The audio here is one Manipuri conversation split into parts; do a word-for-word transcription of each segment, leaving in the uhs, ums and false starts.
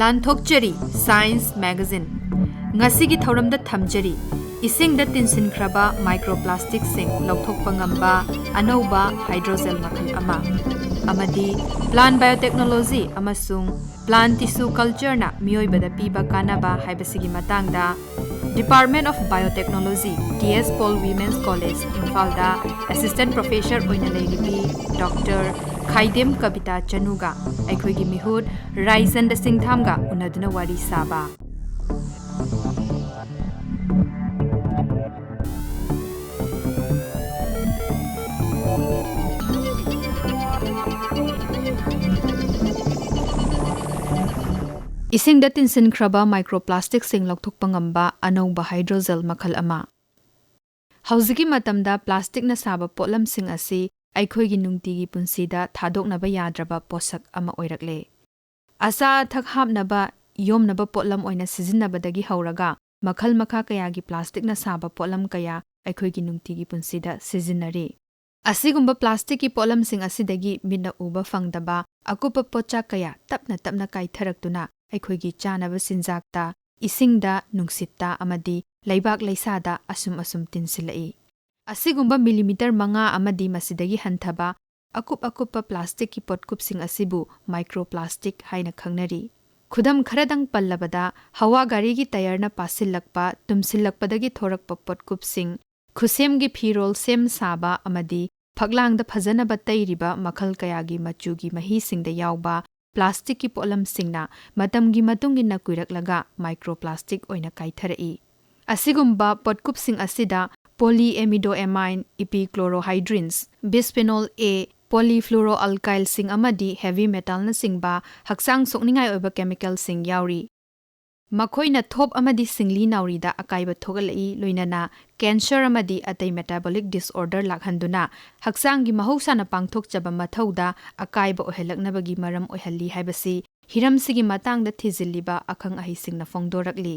ꯂꯥꯟꯊꯣꯛꯆꯔꯤ Science Magazine꯫ ꯉꯁꯤꯒꯤ ꯊꯧꯔꯝꯗ ꯊꯝꯖꯔꯤ ꯏꯁꯤꯡꯗ ꯇꯤꯟꯁꯤꯟꯈ꯭ꯔꯕ microplasticꯁꯤꯡ ꯂꯧꯊꯣꯛꯄ ꯉꯝꯕ ꯑꯅꯧꯕ hydrogel ꯃꯈꯜ ꯑꯃ, ꯑꯃꯗꯤ plant biotechnology ꯑꯃꯁꯨꯡ plant tissue cultureꯅ ꯃꯤꯑꯣꯏꯕꯗ ꯄꯤꯕ ꯀꯥꯟꯅꯕ ꯍꯥꯏꯕꯁꯤꯒꯤ ꯃꯇꯥꯡꯗ Department of Biotechnology, T S Paul Women's College, ꯏꯝꯐꯥꯜꯗ Assistant Professor ꯑꯣꯏꯅ ꯂꯩꯔꯤꯕꯤ Doctor ꯈꯥꯏꯗꯦꯝ ꯀꯕꯤꯇꯥ ꯆꯅꯨꯒ ꯑꯩꯈꯣꯏꯒꯤ ꯃꯤꯍꯨꯠ ꯔꯥꯏꯆꯟꯗ ꯁꯤꯡꯊꯥꯝꯒ ꯎꯅꯗꯨꯅ ꯋꯥꯔꯤ ꯁꯥꯕ꯫ ꯏꯁꯤꯡꯗ ꯇꯤꯟꯁꯤꯟꯈ꯭ꯔꯕ microplasticꯁꯤꯡ ꯂꯧꯊꯣꯛꯄ ꯉꯝꯕ ꯑꯅꯧꯕ hydrogel ꯃꯈꯜ ꯑꯃ꯫ ꯍꯧꯖꯤꯛꯀꯤ ꯃꯇꯝꯗ plasticꯅ ꯁꯥꯕ ꯄꯣꯠꯂꯝꯁꯤꯡ ꯑꯁꯤ ꯑꯩꯈꯣꯏꯒꯤ ꯅꯨꯡꯇꯤꯒꯤ ꯄꯨꯟꯁꯤꯗ ꯊꯥꯗꯣꯛꯅꯕ ꯌꯥꯗ꯭ꯔꯕ ꯄꯣꯠꯁꯛ ꯑꯃ ꯑꯣꯏꯔꯛꯂꯦ꯫ ꯑꯆꯥ ꯑꯊꯛ ꯍꯥꯞꯅꯕ, ꯌꯣꯝꯅꯕ ꯄꯣꯠꯂꯝ ꯑꯣꯏꯅ ꯁꯤꯖꯤꯟꯅꯕꯗꯒꯤ ꯍꯧꯔꯒ ꯃꯈꯜ ꯃꯈꯥ ꯀꯌꯥꯒꯤ plasticꯅ ꯁꯥꯕ ꯄꯣꯠꯂꯝ ꯀꯌꯥ ꯑꯩꯈꯣꯏꯒꯤ ꯅꯨꯡꯇꯤꯒꯤ ꯄꯨꯟꯁꯤꯗ ꯁꯤꯖꯤꯟꯅꯔꯤ꯫ ꯑꯁꯤꯒꯨꯝꯕ plasticꯀꯤ ꯄꯣꯠꯂꯝꯁꯤꯡ ꯑꯁꯤꯗꯒꯤ ꯃꯤꯠꯅ ꯎꯕ ꯐꯪꯗꯕ ꯑꯀꯨꯞꯄ ꯄꯣꯠꯆꯥꯛ ꯀꯌꯥ ꯇꯞꯅ ꯇꯞꯅ ꯀꯥꯏꯊꯔꯛꯇꯨꯅ ꯑꯩꯈꯣꯏꯒꯤ ꯆꯥꯅꯕ ꯆꯤꯟꯖꯥꯛꯇ, ꯏꯁꯤꯡꯗ, ꯅꯨꯡꯁꯤꯠꯇ ꯑꯃꯗꯤ ꯂꯩꯕꯥꯛ ꯂꯩꯁꯥꯗ ꯑꯁꯨꯝ ꯑꯁꯨꯝ ꯇꯤꯟꯁꯤꯜꯂꯛꯏ꯫ ꯑꯁꯤꯒꯨꯝꯕ millimeter ꯃꯉꯥ ꯑꯃꯗꯤ ꯃꯁꯤꯗꯒꯤ ꯍꯟꯊꯕ ꯑꯀꯨꯞ ꯑꯀꯨꯞꯄ plasticꯀꯤ ꯄꯣꯠꯀꯨꯞꯁꯤꯡ ꯑꯁꯤꯕꯨ microplastic ꯍꯥꯏꯅ ꯈꯪꯅꯔꯤ꯫ ꯈꯨꯗꯝ ꯈꯔꯗꯪ ꯄꯜꯂꯕꯗ, ꯍꯋꯥ ꯒꯥꯔꯤꯒꯤ tyreꯅ ꯄꯥꯁꯤꯜꯂꯛꯄ, ꯇꯨꯝꯁꯤꯜꯂꯛꯄꯗꯒꯤ ꯊꯣꯔꯛꯄ ꯄꯣꯠꯀꯨꯞꯁꯤꯡ, ꯈꯨꯠꯁꯦꯝꯒꯤ ꯐꯤꯔꯣꯜ ꯁꯦꯝ ꯁꯥꯕ ꯑꯃꯗꯤ ꯐꯛꯂꯥꯡꯗ ꯐꯖꯅꯕ ꯇꯩꯔꯤꯕ ꯃꯈꯜ ꯀꯌꯥꯒꯤ ꯃꯆꯨꯒꯤ ꯃꯍꯤꯁꯤꯡꯗ ꯌꯥꯎꯕ plasticꯀꯤ ꯄꯣꯠꯂꯝꯁꯤꯡꯅ ꯃꯇꯝꯒꯤ ꯃꯇꯨꯡ ꯏꯟꯅ ꯀꯨꯏꯔꯛꯂꯒ microplastic ꯑꯣꯏꯅ ꯀꯥꯏꯊꯔꯛꯏ꯫ ꯑꯁꯤꯒꯨꯝꯕ ꯄꯣꯠꯀꯨꯞꯁꯤꯡ ꯑꯁꯤꯗ polyamidoamine, epichlorohydrins, bisphenol A, polyfluoroalkylꯁꯤꯡ ꯑꯃꯗꯤ heavy metalꯅꯆꯤꯡꯕ ꯍꯛꯆꯥꯡ ꯁꯣꯛꯅꯤꯡꯉꯥꯏ ꯑꯣꯏꯕ chemicalꯁꯤꯡ ꯌꯥꯎꯔꯤ꯫ ꯃꯈꯣꯏꯅ ꯊꯣꯞ ꯑꯃꯗꯤ ꯁꯤꯡꯂꯤ ꯅꯥꯎꯔꯤꯗ ꯑꯀꯥꯏꯕ ꯊꯣꯛꯍꯜꯂꯛꯏ, ꯂꯣꯏꯅꯅ cancer ꯑꯃꯗꯤ ꯑꯇꯩ metabolic disorder ꯂꯥꯛꯍꯟꯗꯨꯅ ꯍꯛꯆꯥꯡꯒꯤ ꯃꯍꯧꯁꯥꯅ ꯄꯥꯡꯊꯣꯛꯆꯕ ꯃꯊꯧꯗ ꯑꯀꯥꯏꯕ ꯑꯣꯏꯍꯜꯂꯛꯅꯕꯒꯤ ꯃꯔꯝ ꯑꯣꯏꯍꯜꯂꯤ ꯍꯥꯏꯕꯁꯤ ꯍꯤꯔꯝꯁꯤꯒꯤ ꯃꯇꯥꯡꯗ ꯊꯤꯖꯤꯜꯂꯤꯕ ꯑꯈꯪ ꯑꯍꯩꯁꯤꯡꯅ ꯐꯣꯡꯗꯣꯔꯛꯂꯤ꯫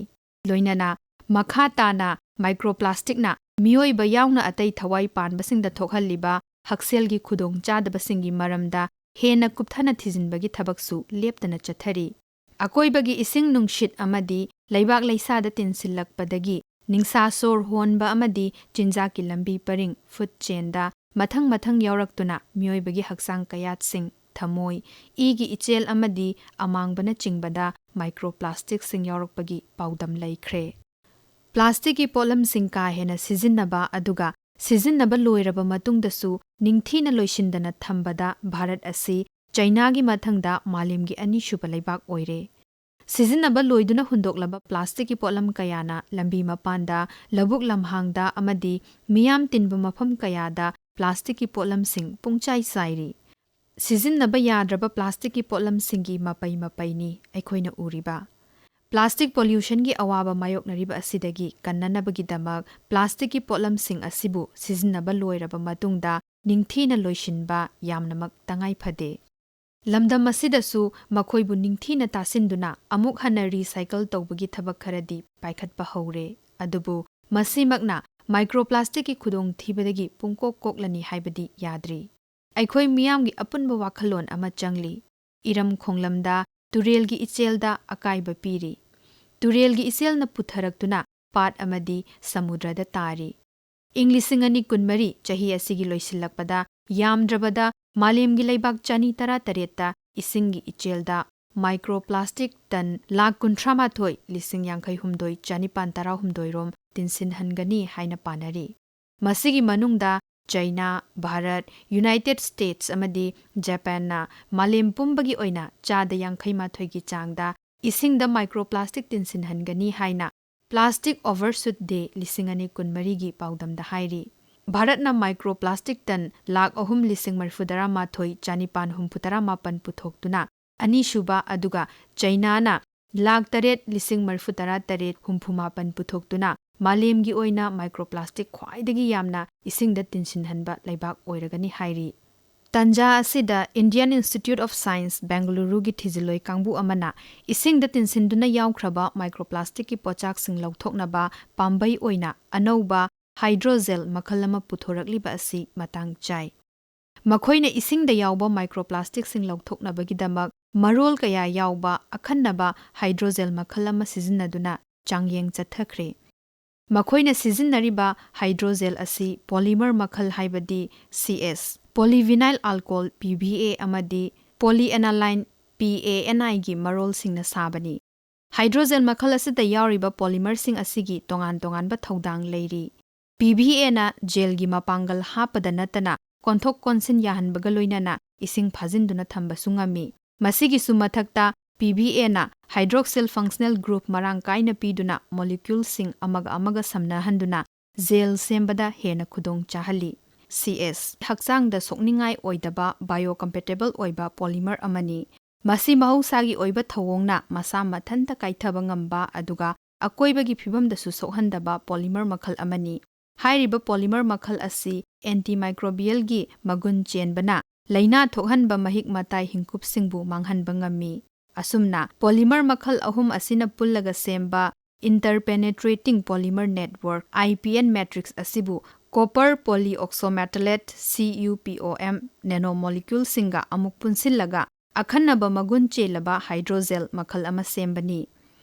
ꯂꯣꯏꯅꯅ ꯃꯈꯥ ꯇꯥꯅ microplasticꯅ ꯃꯤꯑꯣꯏꯕ ꯌꯥꯎꯅ ꯑꯇꯩ ꯊꯋꯥꯏ ꯄꯥꯟꯕꯁꯤꯡꯗ ꯊꯣꯛꯍꯜꯂꯤꯕ ꯍꯛꯁꯦꯜꯒꯤ ꯈꯨꯗꯣꯡꯆꯥꯗꯕꯁꯤꯡꯒꯤ ꯃꯔꯝꯗ ꯍꯦꯟꯅ ꯀꯨꯞꯊꯅ ꯊꯤꯖꯤꯟꯕꯒꯤ ꯊꯕꯛꯁꯨ ꯂꯦꯞꯇꯅ ꯆꯠꯊꯔꯤ꯫ ꯑꯀꯣꯏꯕꯒꯤ ꯏꯁꯤꯡ ꯅꯨꯡꯁꯤꯠ ꯑꯃꯗꯤ ꯂꯩꯕꯥꯛ ꯂꯩꯁꯥꯗ ꯇꯤꯟꯁꯤꯜꯂꯛꯄꯗꯒꯤ ꯅꯤꯡꯁꯥ ꯁꯣꯔ ꯍꯣꯟꯕ ꯑꯃꯗꯤ ꯆꯤꯟꯖꯥꯛꯀꯤ ꯂꯝꯕꯤ ꯄꯔꯤꯡ, food chain ꯗ ꯃꯊꯪ ꯃꯊꯪ ꯌꯥꯎꯔꯛꯇꯨꯅ ꯃꯤꯑꯣꯏꯕꯒꯤ ꯍꯛꯆꯥꯡ ꯀꯌꯥꯠꯁꯤꯡ, ꯊꯃꯣꯏ, ꯏꯒꯤ ꯏꯆꯦꯜ ꯑꯃꯗꯤ ꯑꯃꯥꯡꯕꯅꯆꯤꯡꯕꯗ microplastic ꯁꯤꯡ ꯌꯥꯎꯔꯛꯄꯒꯤ ꯄꯥꯎꯗꯝ ꯂꯩꯈ꯭ꯔꯦ꯫ Plastic ꯀꯤ ꯄꯣꯠꯂꯝꯁꯤꯡ ꯀꯥ ꯍꯦꯟꯅ ꯁꯤꯖꯤꯟꯅꯕ ꯑꯗꯨꯒ ꯁꯤꯖꯤꯟꯅꯕ ꯂꯣꯏꯔꯕ ꯃꯇꯨꯡꯗꯁꯨ ꯅꯤꯡꯊꯤꯅ ꯂꯣꯏꯁꯤꯟꯗꯅ ꯊꯝꯕꯗ ꯚꯥꯔꯠ ꯑꯁꯤ ꯆꯩꯅꯥꯒꯤ ꯃꯊꯪꯗ ꯃꯥꯂꯦꯝꯒꯤ ꯑꯅꯤꯁꯨꯕ ꯂꯩꯕꯥꯛ ꯑꯣꯏꯔꯦ꯫ ꯁꯤꯖꯤꯟꯅꯕ ꯂꯣꯏꯗꯨꯅ ꯍꯨꯟꯗꯣꯛꯂꯕ plastic ꯀꯤ ꯄꯣꯠꯂꯝ ꯀꯌꯥꯅ ꯂꯝꯕꯤ ꯃꯄꯥꯟꯗ, ꯂꯧꯕꯨꯛ ꯂꯝꯍꯥꯡꯗ ꯑꯃꯗꯤ ꯃꯤꯌꯥꯝ ꯇꯤꯟꯕ ꯃꯐꯝ ꯀꯌꯥꯗ plastic ꯀꯤ ꯄꯣꯠꯂꯝꯁꯤꯡ ꯄꯨꯡꯆꯥꯏ ꯆꯥꯏꯔꯤ꯫ ꯁꯤꯖꯤꯟꯅꯕ ꯌꯥꯗ꯭ꯔꯕ plastic ꯀꯤ ꯄꯣꯠꯂꯝꯁꯤꯡꯒꯤ ꯃꯄꯩ ꯃꯄꯩꯅꯤ ꯑꯩꯈꯣꯏꯅ ꯎꯔꯤꯕ꯫ Plastic pollution ꯒꯤ ꯑꯋꯥꯕ ꯃꯥꯌꯣꯛꯅꯔꯤꯕ ꯑꯁꯤꯗꯒꯤ ꯀꯟꯅꯅꯕꯒꯤꯗꯃꯛ plastic ꯀꯤ ꯄꯣꯠꯂꯝꯁꯤꯡ ꯑꯁꯤꯕꯨ ꯁꯤꯖꯤꯟꯅꯕ ꯂꯣꯏꯔꯕ ꯃꯇꯨꯡꯗ ꯅꯤꯡꯊꯤꯅ ꯂꯣꯏꯁꯤꯟꯕ ꯌꯥꯝꯅꯃꯛ ꯇꯉꯥꯏ ꯐꯗꯦ꯫ ꯂꯝꯗꯝ ꯑꯁꯤꯗꯁꯨ ꯃꯈꯣꯏꯕꯨ ꯅꯤꯡꯊꯤꯅ ꯇꯥꯁꯤꯟꯗꯨꯅ ꯑꯃꯨꯛ ꯍꯟꯅ recycle ꯇꯧꯕꯒꯤ ꯊꯕꯛ ꯈꯔꯗꯤ ꯄꯥꯏꯈꯠꯄ ꯍꯧꯔꯦ꯫ ꯑꯗꯨꯕꯨ ꯃꯁꯤꯃꯛꯅ microplastic ꯀꯤ ꯈꯨꯗꯣꯡꯊꯤꯕꯗꯒꯤ ꯄꯨꯡꯀꯣꯛ ꯀꯣꯛꯂꯅꯤ ꯍꯥꯏꯕꯗꯤ ꯌꯥꯗ꯭ꯔꯤ꯫ ꯑꯩꯈꯣꯏ ꯃꯤꯌꯥꯝꯒꯤ ꯑꯄꯨꯟꯕ ꯋꯥꯈꯜꯂꯣꯟ ꯑꯃ ꯆꯪꯂꯤ꯫ ꯏꯔꯝ ꯈꯣꯡꯂꯝꯗ, ꯇꯨꯔꯦꯜꯒꯤ ꯏꯆꯦꯜꯗ ꯑꯀꯥꯏꯕ ꯄꯤꯔꯤ꯫ ꯇꯨꯔꯦꯜꯒꯤ ꯏꯆꯦꯜꯅ ꯄꯨꯊꯔꯛꯇꯨꯅ ꯄꯥꯠ ꯑꯃꯗꯤ ꯁꯃꯨꯗ꯭ꯔꯗ ꯇꯥꯔꯤ꯫ ꯏꯪ ꯂꯤꯁꯤꯡ ꯑꯅꯤ ꯀꯨꯟꯃꯔꯤ ꯆꯍꯤ ꯑꯁꯤꯒꯤ ꯂꯣꯏꯁꯤꯜꯂꯛꯄꯗ ꯌꯥꯝꯗ꯭ꯔꯕꯗ ꯃꯥꯂꯦꯝꯒꯤ ꯂꯩꯕꯥꯛ ꯆꯅꯤ ꯇꯔꯥꯇꯔꯦꯠꯇ ꯏꯁꯤꯡꯒꯤ ꯏꯆꯦꯜꯗ microplastic ton ꯂꯥꯈ ꯀꯨꯟꯊ꯭ꯔꯥ ꯃꯥꯊꯣꯏ ꯂꯤꯁꯤꯡ ꯌꯥꯡꯈꯩ ꯍꯨꯝꯗꯣꯏ ꯆꯅꯤꯄꯥꯟ ꯇꯔꯥ ꯍꯨꯝꯗꯣꯏ ꯔꯣꯝ ꯇꯤꯟꯁꯤꯟꯍꯟꯒꯅꯤ ꯍꯥꯏꯅ ꯄꯥꯅꯔꯤ꯫ ꯃꯁꯤꯒꯤ ꯃꯅꯨꯡꯗ ꯆꯩꯅꯥ, ꯚꯥꯔꯠ, United States ꯑꯃꯗꯤ ꯖꯄꯥꯟꯅ ꯃꯥꯂꯦꯝ ꯄꯨꯝꯕꯒꯤ ꯑꯣꯏꯅ ꯆꯥꯗ ꯌꯥꯡꯈꯩ ꯃꯥꯊꯣꯏꯒꯤ ꯆꯥꯡꯗ ꯏꯁꯤꯡꯗ microplastic ꯇꯤꯟꯁꯤꯟꯍꯟꯒꯅꯤ ꯍꯥꯏꯅ Plastic Overshoot Day ꯂꯤꯁꯤꯡ ꯑꯅꯤ ꯀꯨꯟꯃꯔꯤꯒꯤ ꯄꯥꯎꯗꯝꯗ ꯍꯥꯏꯔꯤ꯫ ꯚꯥꯔꯠꯅ microplastic ton ꯂꯥꯈ ꯑꯍꯨꯝ ꯂꯤꯁꯤꯡ ꯃꯔꯤꯐꯨ ꯇꯔꯥ ꯃꯥꯊꯣꯏ ꯆꯅꯤꯄꯥꯟ ꯍꯨꯝꯐꯨ ꯇꯔꯥ ꯃꯥꯄꯟ ꯄꯨꯊꯣꯛꯇꯨꯅ ꯑꯅꯤꯁꯨꯕ, ꯑꯗꯨꯒ ꯆꯩꯅꯥꯅ ꯂꯥꯈ ꯇꯔꯦꯠ ꯂꯤꯁꯤꯡ ꯃꯔꯤꯐꯨ ꯇꯔꯥ ꯇꯔꯦꯠ ꯍꯨꯝꯐꯨ ꯃꯥꯄꯟ ꯄꯨꯊꯣꯛꯇꯨꯅ ꯃꯥꯂꯦꯝꯒꯤ ꯑꯣꯏꯅ microplastic ꯈ꯭ꯋꯥꯏꯗꯒꯤ ꯌꯥꯝꯅ ꯏꯁꯤꯡꯗ ꯇꯤꯟꯁꯤꯟꯍꯟꯕ ꯂꯩꯕꯥꯛ ꯑꯣꯏꯔꯒꯅꯤ ꯍꯥꯏꯔꯤ꯫ ꯇꯟꯖꯥ ꯑꯁꯤꯗ Indian Institute of Science, ꯕꯦꯡꯒꯂꯨꯔꯨꯒꯤ ꯊꯤꯖꯤꯜꯂꯣꯏ ꯀꯥꯡꯕꯨ ꯑꯃꯅ ꯏꯁꯤꯡꯗ ꯇꯤꯟꯁꯤꯟꯗꯨꯅ ꯌꯥꯎꯈ꯭ꯔꯕ microplastic ꯀꯤ ꯄꯣꯠꯆꯥꯛꯁꯤꯡ ꯂꯧꯊꯣꯛꯅꯕ ꯄꯥꯝꯕꯩ ꯑꯣꯏꯅ ꯑꯅꯧꯕ hydrogel ꯃꯈꯜ ꯑꯃ ꯄꯨꯊꯣꯔꯛꯂꯤꯕ ꯑꯁꯤ ꯃꯇꯥꯡ ꯆꯥꯏ꯫ ꯃꯈꯣꯏꯅ ꯏꯁꯤꯡꯗ ꯌꯥꯎꯕ microplastic ꯁꯤꯡ ꯂꯧꯊꯣꯛꯅꯕꯒꯤꯗꯃꯛ ꯃꯔꯣꯜ ꯀꯌꯥ ꯌꯥꯎꯕ ꯑꯈꯟꯅꯕ ꯍꯥꯏꯗ꯭ꯔꯣꯖꯦꯜ ꯃꯈꯜ ꯑꯃ ꯁꯤꯖꯤꯟꯅꯗꯨꯅ ꯆꯥꯡꯌꯦꯡ ꯆꯠꯊꯈ꯭ꯔꯦ꯫ ꯃꯈꯣꯏꯅ ꯁꯤꯖꯤꯟꯅꯔꯤꯕ ꯍꯥꯏꯗ꯭ꯔꯣꯖꯦꯜ ꯑꯁꯤ ꯄꯣꯂꯤꯃꯔ ꯃꯈꯜ, ꯍꯥꯏꯕꯗꯤ C S, polyvinyl alcohol, P V A, ꯑꯃꯗꯤ polyaniline, P A N I, ꯒꯤ ꯃꯔꯣꯜꯁꯤꯡꯅ ꯁꯥꯕꯅꯤ꯫ ꯍꯥꯏꯗ꯭ꯔꯣꯖꯦꯜ ꯃꯈꯜ ꯑꯁꯤꯗ ꯌꯥꯎꯔꯤꯕ ꯄꯣꯂꯤꯃꯔꯁꯤꯡ ꯑꯁꯤꯒꯤ ꯇꯣꯉꯥꯟ ꯇꯣꯉꯥꯟꯕ ꯊꯧꯗꯥꯡ ꯂꯩꯔꯤ꯫ P V A ꯅ ꯖꯦꯜꯒꯤ ꯃꯄꯥꯡꯒꯜ ꯍꯥꯞꯄꯗ ꯅꯠꯇꯅ ꯀꯣꯟꯊꯣꯛ ꯀꯣꯟꯁꯤꯟ ꯌꯥꯍꯟꯕꯒ ꯂꯣꯏꯅꯅ ꯏꯁꯤꯡ ꯐꯥꯖꯤꯟꯗꯨꯅ ꯊꯝꯕꯁꯨ ꯉꯝꯃꯤ꯫ ꯃꯁꯤꯒꯤꯁꯨ ꯃꯊꯛꯇ, P V A ꯅ hydroxyl functional group ꯃꯔꯥꯡ ꯀꯥꯏꯅ ꯄꯤꯗꯨꯅ moleculeꯁꯤꯡ ꯑꯃꯒ ꯑꯃꯒ ꯁꯝꯅꯍꯟꯗꯨꯅ ꯖꯦꯜ ꯁꯦꯝꯕꯗ ꯍꯦꯟꯅ ꯈꯨꯗꯣꯡ ꯆꯥꯍꯜꯂꯤ꯫ C S ꯍꯛꯆꯥꯡꯗ ꯁꯣꯛꯅꯤꯡꯉꯥꯏ ꯑꯣꯏꯗꯕ biocompatible ꯑꯣꯏꯕ polymer ꯑꯃꯅꯤ꯫ ꯃꯁꯤ ꯃꯍꯧꯁꯥꯒꯤ ꯑꯣꯏꯕ ꯊꯧꯑꯣꯡꯅ ꯃꯁꯥ ꯃꯊꯟꯇ ꯀꯥꯏꯊꯕ ꯉꯝꯕ ꯑꯗꯨꯒ ꯑꯀꯣꯏꯕꯒꯤ ꯐꯤꯕꯝꯗꯁꯨ ꯁꯣꯛꯍꯟꯗꯕ polymer ꯃꯈꯜ ꯑꯃꯅꯤ꯫ ꯍꯥꯏꯔꯤꯕ polymer ꯃꯈꯜ ꯑꯁꯤ antimicrobialꯒꯤ ꯃꯒꯨꯟ ꯆꯦꯟꯕꯅ ꯂꯥꯏꯅꯥ ꯊꯣꯛꯍꯟꯕ ꯃꯍꯤꯛ ꯃꯇꯥꯏ ꯍꯤꯡꯀꯨꯞꯁꯤꯡꯕꯨ ꯃꯥꯡꯍꯟꯕ ꯉꯝꯃꯤ꯫ ꯑꯁꯨꯝꯅ, polymer ꯃꯈꯜ ꯑꯍꯨꯝ ꯑꯁꯤꯅ ꯄꯨꯜꯂꯒ ꯁꯦꯝꯕ interpenetrating polymer network, I P N matrix, ꯑꯁꯤꯕꯨ copper polyoxomalate, C U P O M, nanomoleculeꯁꯤꯡꯒ ꯑꯃꯨꯛ ꯄꯨꯟꯁꯤꯜꯂꯒ ꯑꯈꯟꯅꯕ ꯃꯒꯨꯟ ꯆꯦꯜꯂꯕ ꯍꯥꯏꯗ꯭ꯔꯣꯖꯦꯜ ꯃꯈꯜ ꯑꯃ ꯁꯦꯝꯕꯅꯤ꯫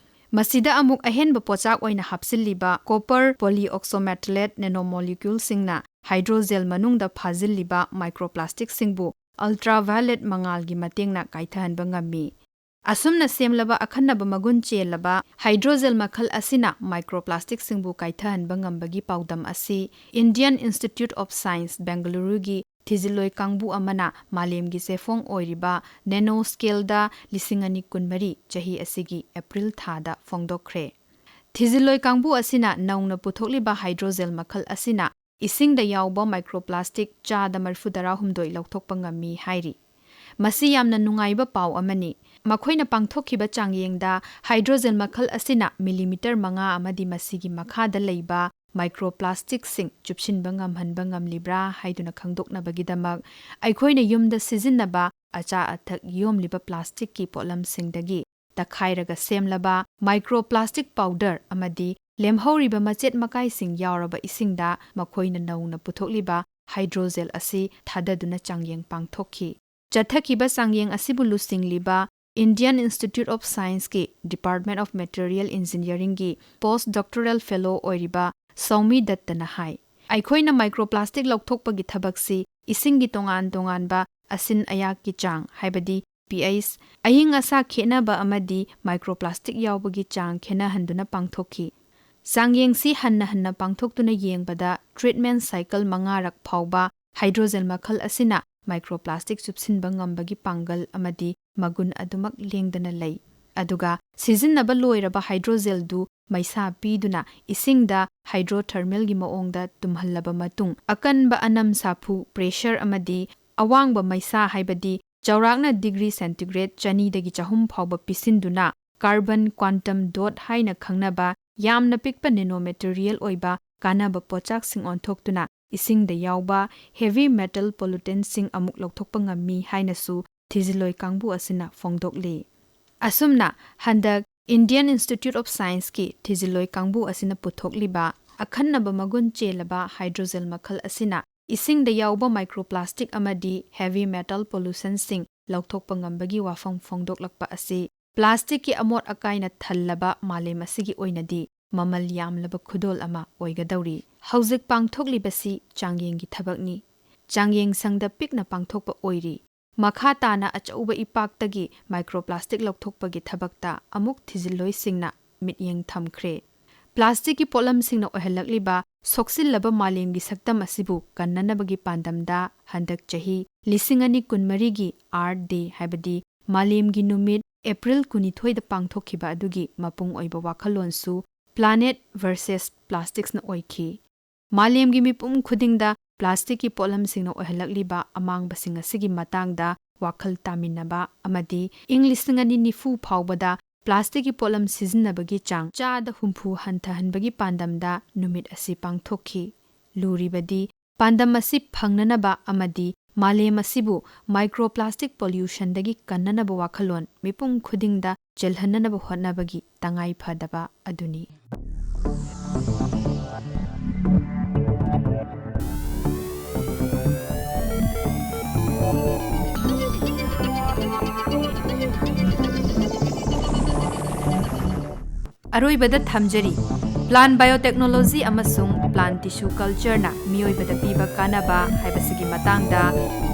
ꯃꯁꯤꯗ ꯑꯃꯨꯛ ꯑꯍꯦꯟꯕ ꯄꯣꯠꯆꯥꯛ ꯑꯣꯏꯅ ꯍꯥꯞꯆꯤꯜꯂꯤꯕ copper polyoxomalate nanomoleculeꯁꯤꯡꯅ ꯍꯥꯏꯗ꯭ꯔꯣꯖꯦꯜ ꯃꯅꯨꯡꯗ ꯐꯥꯖꯤꯜꯂꯤꯕ microplasticꯁꯤꯡꯕꯨ ultraviolet ꯃꯉꯥꯜꯒꯤ ꯃꯇꯦꯡꯅ ꯀꯥꯏꯊꯍꯟꯕ ꯉꯝꯃꯤ꯫ ꯑꯁꯨꯝꯅ ꯁꯦꯝꯂꯕ ꯑꯈꯟꯅꯕ ꯃꯒꯨꯟ ꯆꯦꯜꯂꯕ ꯍꯥꯏꯗ꯭ꯔꯣꯖꯦꯜ ꯃꯈꯜ ꯑꯁꯤꯅ microplasticꯁꯤꯡꯕꯨ ꯀꯥꯏꯊꯍꯟꯕ ꯉꯝꯕꯒꯤ ꯄꯥꯎꯗꯝ ꯑꯁꯤ Indian Institute of Science, ꯕꯦꯡꯒꯂꯨꯔꯨꯒꯤ ꯊꯤꯖꯤꯜꯂꯣꯏ ꯀꯥꯡꯕꯨ ꯑꯃꯅ ꯃꯥꯂꯦꯝꯒꯤ ꯆꯦꯐꯣꯡ ꯑꯣꯏꯔꯤꯕ nanoscaleꯗ ꯂꯤꯁꯤꯡ ꯑꯅꯤ ꯀꯨꯟꯃꯔꯤ ꯆꯍꯤ ꯑꯁꯤꯒꯤ April ꯊꯥꯗ ꯐꯣꯡꯗꯣꯛꯈ꯭ꯔꯦ꯫ ꯊꯤꯖꯤꯜꯂꯣꯏ ꯀꯥꯡꯕꯨ ꯑꯁꯤꯅ ꯅꯧꯅ ꯄꯨꯊꯣꯛꯂꯤꯕ ꯍꯥꯏꯗ꯭ꯔꯣꯖꯦꯜ ꯃꯈꯜ ꯑꯁꯤꯅ ꯏꯁꯤꯡꯗ ꯌꯥꯎꯕ microplastic ꯆꯥꯗ ꯃꯔꯤꯐꯨ ꯇꯔꯥꯍꯨꯝꯗꯣꯏ ꯂꯧꯊꯣꯛꯄ ꯉꯝꯃꯤ ꯍꯥꯏꯔꯤ꯫ ꯃꯁꯤ ꯌꯥꯝꯅ ꯅꯨꯡꯉꯥꯏꯕ ꯄꯥꯎ ꯑꯃꯅꯤ꯫ ꯃꯈꯣꯏꯅ ꯄꯥꯡꯊꯣꯛꯈꯤꯕ ꯆꯥꯡꯌꯦꯡꯗ ꯍꯥꯏꯗ꯭ꯔꯣꯖꯦꯜ ꯃꯈꯜ ꯑꯁꯤꯅ millimeter ꯃꯉꯥ ꯑꯃꯗꯤ ꯃꯁꯤꯒꯤ ꯃꯈꯥꯗ ꯂꯩꯕ microplasticꯁꯤꯡ ꯆꯨꯞꯁꯤꯟꯕ ꯉꯝꯍꯟꯕ ꯉꯝꯂꯤꯕ꯭ꯔꯥ ꯍꯥꯏꯗꯨꯅ ꯈꯪꯗꯣꯛꯅꯕꯒꯤꯗꯃꯛ, ꯑꯩꯈꯣꯏꯅ ꯌꯨꯝꯗ ꯁꯤꯖꯤꯟꯅꯕ ꯑꯆꯥ ꯑꯊꯛ ꯌꯣꯝꯂꯤꯕ plasticꯀꯤ ꯄꯣꯠꯂꯝꯁꯤꯡꯗꯒꯤ ꯇꯛꯈꯥꯏꯔꯒ ꯁꯦꯝꯂꯕ microplastic powder ꯑꯃꯗꯤ ꯂꯦꯝꯍꯧꯔꯤꯕ ꯃꯆꯦꯠ ꯃꯀꯥꯏꯁꯤꯡ ꯌꯥꯎꯔꯕ ꯏꯁꯤꯡꯗ ꯃꯈꯣꯏꯅ ꯅꯧꯅ ꯄꯨꯊꯣꯛꯂꯤꯕ ꯍꯥꯏꯗ꯭ꯔꯣꯖꯦꯜ ꯑꯁꯤ ꯊꯥꯗꯗꯨꯅ ꯆꯥꯡꯌꯦꯡ ꯄꯥꯡꯊꯣꯛꯈꯤ꯫ ꯆꯠꯊꯈꯤꯕ ꯆꯥꯡꯌꯦꯡ ꯑꯁꯤꯕꯨ ꯂꯨꯆꯤꯡꯂꯤꯕ Indian Institute of Science-ꯀꯤ Department of Material Engineering-ꯒꯤ post doctoral fellow ꯑꯣꯏꯔꯤꯕ ꯁꯧꯃꯤ ꯗꯠꯇꯅ ꯍꯥꯏ, ꯑꯩꯈꯣꯏꯅ microplastic ꯂꯧꯊꯣꯛꯄꯒꯤ ꯊꯕꯛꯁꯤ ꯏꯁꯤꯡꯒꯤ ꯇꯣꯉꯥꯟ ꯇꯣꯉꯥꯟꯕ ꯑꯁꯤꯟ ꯑꯌꯥꯛꯀꯤ ꯆꯥꯡ, ꯍꯥꯏꯕꯗꯤ pH, ꯑꯏꯪ ꯑꯁꯥ ꯈꯦꯠꯅꯕ ꯑꯃꯗꯤ microplastic ꯌꯥꯎꯕꯒꯤ ꯆꯥꯡ ꯈꯦꯠꯅꯍꯟꯗꯨꯅ ꯄꯥꯡꯊꯣꯛꯈꯤ꯫ ꯆꯥꯡꯌꯦꯡꯁꯤ ꯍꯟꯅ ꯍꯟꯅ ꯄꯥꯡꯊꯣꯛꯇꯨꯅ ꯌꯦꯡꯕꯗ treatment cycle ꯃꯉꯥꯔꯛ ꯐꯥꯎꯕ hydrogel ꯃꯈꯜ ꯑꯁꯤꯅ microplastic ꯆꯨꯞꯁꯤꯟꯕ ꯉꯝꯕꯒꯤ ꯄꯥꯡꯒꯜ ꯑꯃꯗꯤ ꯃꯒꯨꯟ ꯑꯗꯨꯃꯛ ꯂꯦꯡꯗꯅ ꯂꯩ꯫ ꯑꯗꯨꯒ ꯁꯤꯖꯤꯟꯅꯕ ꯂꯣꯏꯔꯕ hydrogel-ꯗꯨ ꯃꯩꯁꯥ ꯄꯤꯗꯨꯅ ꯏꯁꯤꯡꯗ hydrothermal-ꯒꯤ ꯃꯑꯣꯡꯗ ꯇꯨꯝꯍꯜꯂꯕ ꯃꯇꯨꯡ, ꯑꯀꯟꯕ ꯑꯅꯝ ꯁꯥꯐꯨ, pressure, ꯑꯃꯗꯤ ꯑꯋꯥꯡꯕ ꯃꯩꯁꯥ, ꯍꯥꯏꯕꯗꯤ ꯆꯥꯎꯔꯥꯛꯅ degree centigrade ꯆꯅꯤꯗꯒꯤ ꯆꯍꯨꯝ ꯐꯥꯎꯕ ꯄꯤꯁꯤꯟꯗꯨꯅ carbon quantum dot ꯍꯥꯏꯅ ꯈꯪꯅꯕ ꯌꯥꯝꯅ ꯄꯤꯛꯄ nanomaterial ꯑꯣꯏꯕ ꯀꯥꯟꯅꯕ ꯄꯣꯠꯆꯥꯛꯁꯤꯡ ꯑꯣꯟꯊꯣꯛꯇꯨꯅ ꯏꯁꯤꯡꯗ ꯌꯥꯎꯕ heavy metal pollutant-ꯁꯤꯡ ꯑꯃꯨꯛ ꯂꯧꯊꯣꯛꯄ ꯉꯝꯃꯤ ꯍꯥꯏꯅꯁꯨ ꯊꯤꯖꯤꯜꯂꯣꯏ ꯀꯥꯡꯕꯨ ꯑꯁꯤꯅ ꯐꯣꯡꯗꯣꯛꯂꯤ꯫ ꯑꯁꯨꯝꯅ ꯍꯟꯗꯛ Indian Institute of Science-ꯀꯤ ꯊꯤꯖꯤꯜꯂꯣꯏ ꯀꯥꯡꯕꯨ ꯑꯁꯤꯅ ꯄꯨꯊꯣꯛꯂꯤꯕ ꯑꯈꯟꯅꯕ ꯃꯒꯨꯟ ꯆꯦꯜꯂꯕ hydrogel ꯃꯈꯜ ꯑꯁꯤꯅ ꯏꯁꯤꯡꯗ ꯌꯥꯎꯕ microplastic ꯑꯃꯗꯤ heavy metal pollution-ꯁꯤꯡ ꯂꯧꯊꯣꯛꯄ ꯉꯝꯕꯒꯤ ꯋꯥꯐꯝ ꯐꯣꯡꯗꯣꯛꯂꯛꯄ ꯑꯁꯤ plastic-ꯀꯤ ꯑꯃꯣꯠ ꯑꯀꯥꯏꯅ ꯊꯜꯂꯕ ꯃꯥꯂꯦꯝ ꯑꯁꯤꯒꯤ ꯑꯣꯏꯅꯗꯤ ꯃꯃꯜ ꯌꯥꯝꯂꯕ ꯈꯨꯗꯣꯜ ꯑꯃ ꯑꯣꯏꯒꯗꯧꯔꯤ꯫ ꯍꯧꯖꯤꯛ ꯄꯥꯡꯊꯣꯛꯂꯤꯕꯁꯤ ꯆꯥꯡꯌꯦꯡꯒꯤ ꯊꯕꯛꯅꯤ꯫ ꯆꯥꯡꯌꯦꯡ ꯁꯪꯗ ꯄꯤꯛꯅ ꯄꯥꯡꯊꯣꯛꯄ ꯑꯣꯏꯔꯤ꯫ ꯃꯈꯥ ꯇꯥꯅ ꯑꯆꯧꯕ ꯏꯄꯥꯛꯇꯒꯤ microplastic ꯂꯧꯊꯣꯛꯄꯒꯤ ꯊꯕꯛꯇ ꯑꯃꯨꯛ ꯊꯤꯖꯤꯜꯂꯣꯏꯁꯤꯡꯅ ꯃꯤꯠꯌꯦꯡ ꯊꯝꯈ꯭ꯔꯦ꯫ Plastic-ꯀꯤ ꯄꯣꯠꯂꯝꯁꯤꯡꯅ ꯑꯣꯏꯍꯜꯂꯛꯂꯤꯕ ꯁꯣꯛꯆꯤꯜꯂꯕ ꯃꯥꯂꯦꯝꯒꯤ ꯁꯛꯇꯝ ꯑꯁꯤꯕꯨ ꯀꯟꯅꯅꯕꯒꯤ ꯄꯥꯟꯗꯝꯗ ꯍꯟꯗꯛ ꯆꯍꯤ ꯂꯤꯁꯤꯡ ꯑꯅꯤ ꯀꯨꯟꯃꯔꯤꯒꯤ Earth Day, ꯍꯥꯏꯕꯗꯤ ꯃꯥꯂꯦꯝꯒꯤ ꯅꯨꯃꯤꯠ, April ꯀꯨꯟꯅꯤꯊꯣꯏꯗ ꯄꯥꯡꯊꯣꯛꯈꯤꯕ ꯑꯗꯨꯒꯤ ꯃꯄꯨꯡ ꯑꯣꯏꯕ ꯋꯥꯈꯜꯂꯣꯟꯁꯨ Planet versus Plastics-ꯅ ꯑꯣꯏꯈꯤ꯫ ꯃꯥꯂꯦꯝꯒꯤ ꯃꯤꯄꯨꯝ ꯈꯨꯗꯤꯡꯗ plastic-ꯀꯤ ꯄꯣꯠꯂꯝꯁꯤꯡꯅ ꯑꯣꯏꯍꯜꯂꯛꯂꯤꯕ ꯑꯃꯥꯡꯕꯁꯤꯡ ꯑꯁꯤꯒꯤ ꯃꯇꯥꯡꯗ ꯋꯥꯈꯜ ꯇꯥꯃꯤꯟꯅꯕ ꯑꯃꯗꯤ ꯏꯪ ꯂꯤꯁꯤꯡ ꯑꯅꯤ ꯅꯤꯐꯨ ꯐꯥꯎꯕꯗ plastic-ꯀꯤ ꯄꯣꯠꯂꯝ ꯁꯤꯖꯤꯟꯅꯕꯒꯤ ꯆꯥꯡ ꯆꯥꯗ ꯍꯨꯝꯐꯨ ꯍꯟꯊꯍꯟꯕꯒꯤ ꯄꯥꯟꯗꯝꯗ ꯅꯨꯃꯤꯠ ꯑꯁꯤ ꯄꯥꯡꯊꯣꯛꯈꯤ꯫ ꯂꯨꯔꯤꯕꯗꯤ, ꯄꯥꯟꯗꯝ ꯑꯁꯤ ꯐꯪꯅꯅꯕ ꯑꯃꯗꯤ ꯃꯥꯂꯦꯝ ꯑꯁꯤꯕꯨ microplastic pollution-ꯗꯒꯤ ꯀꯟꯅꯅꯕ ꯋꯥꯈꯜꯂꯣꯟ ꯃꯤꯄꯨꯝ ꯈꯨꯗꯤꯡꯗ ꯆꯦꯜꯍꯟꯅꯅꯕ ꯍꯣꯠꯅꯕꯒꯤ ꯇꯉꯥꯏ ꯐꯗꯕ ꯑꯗꯨꯅꯤ꯫ ꯑꯔꯣꯏꯕꯗ ꯊꯝꯖꯔꯤ, plant biotechnology ꯑꯃꯁꯨꯡ plant tissue cultureꯅ ꯃꯤꯑꯣꯏꯕꯗ ꯄꯤꯕ ꯀꯥꯟꯅꯕ ꯍꯥꯏꯕꯁꯤꯒꯤ ꯃꯇꯥꯡꯗ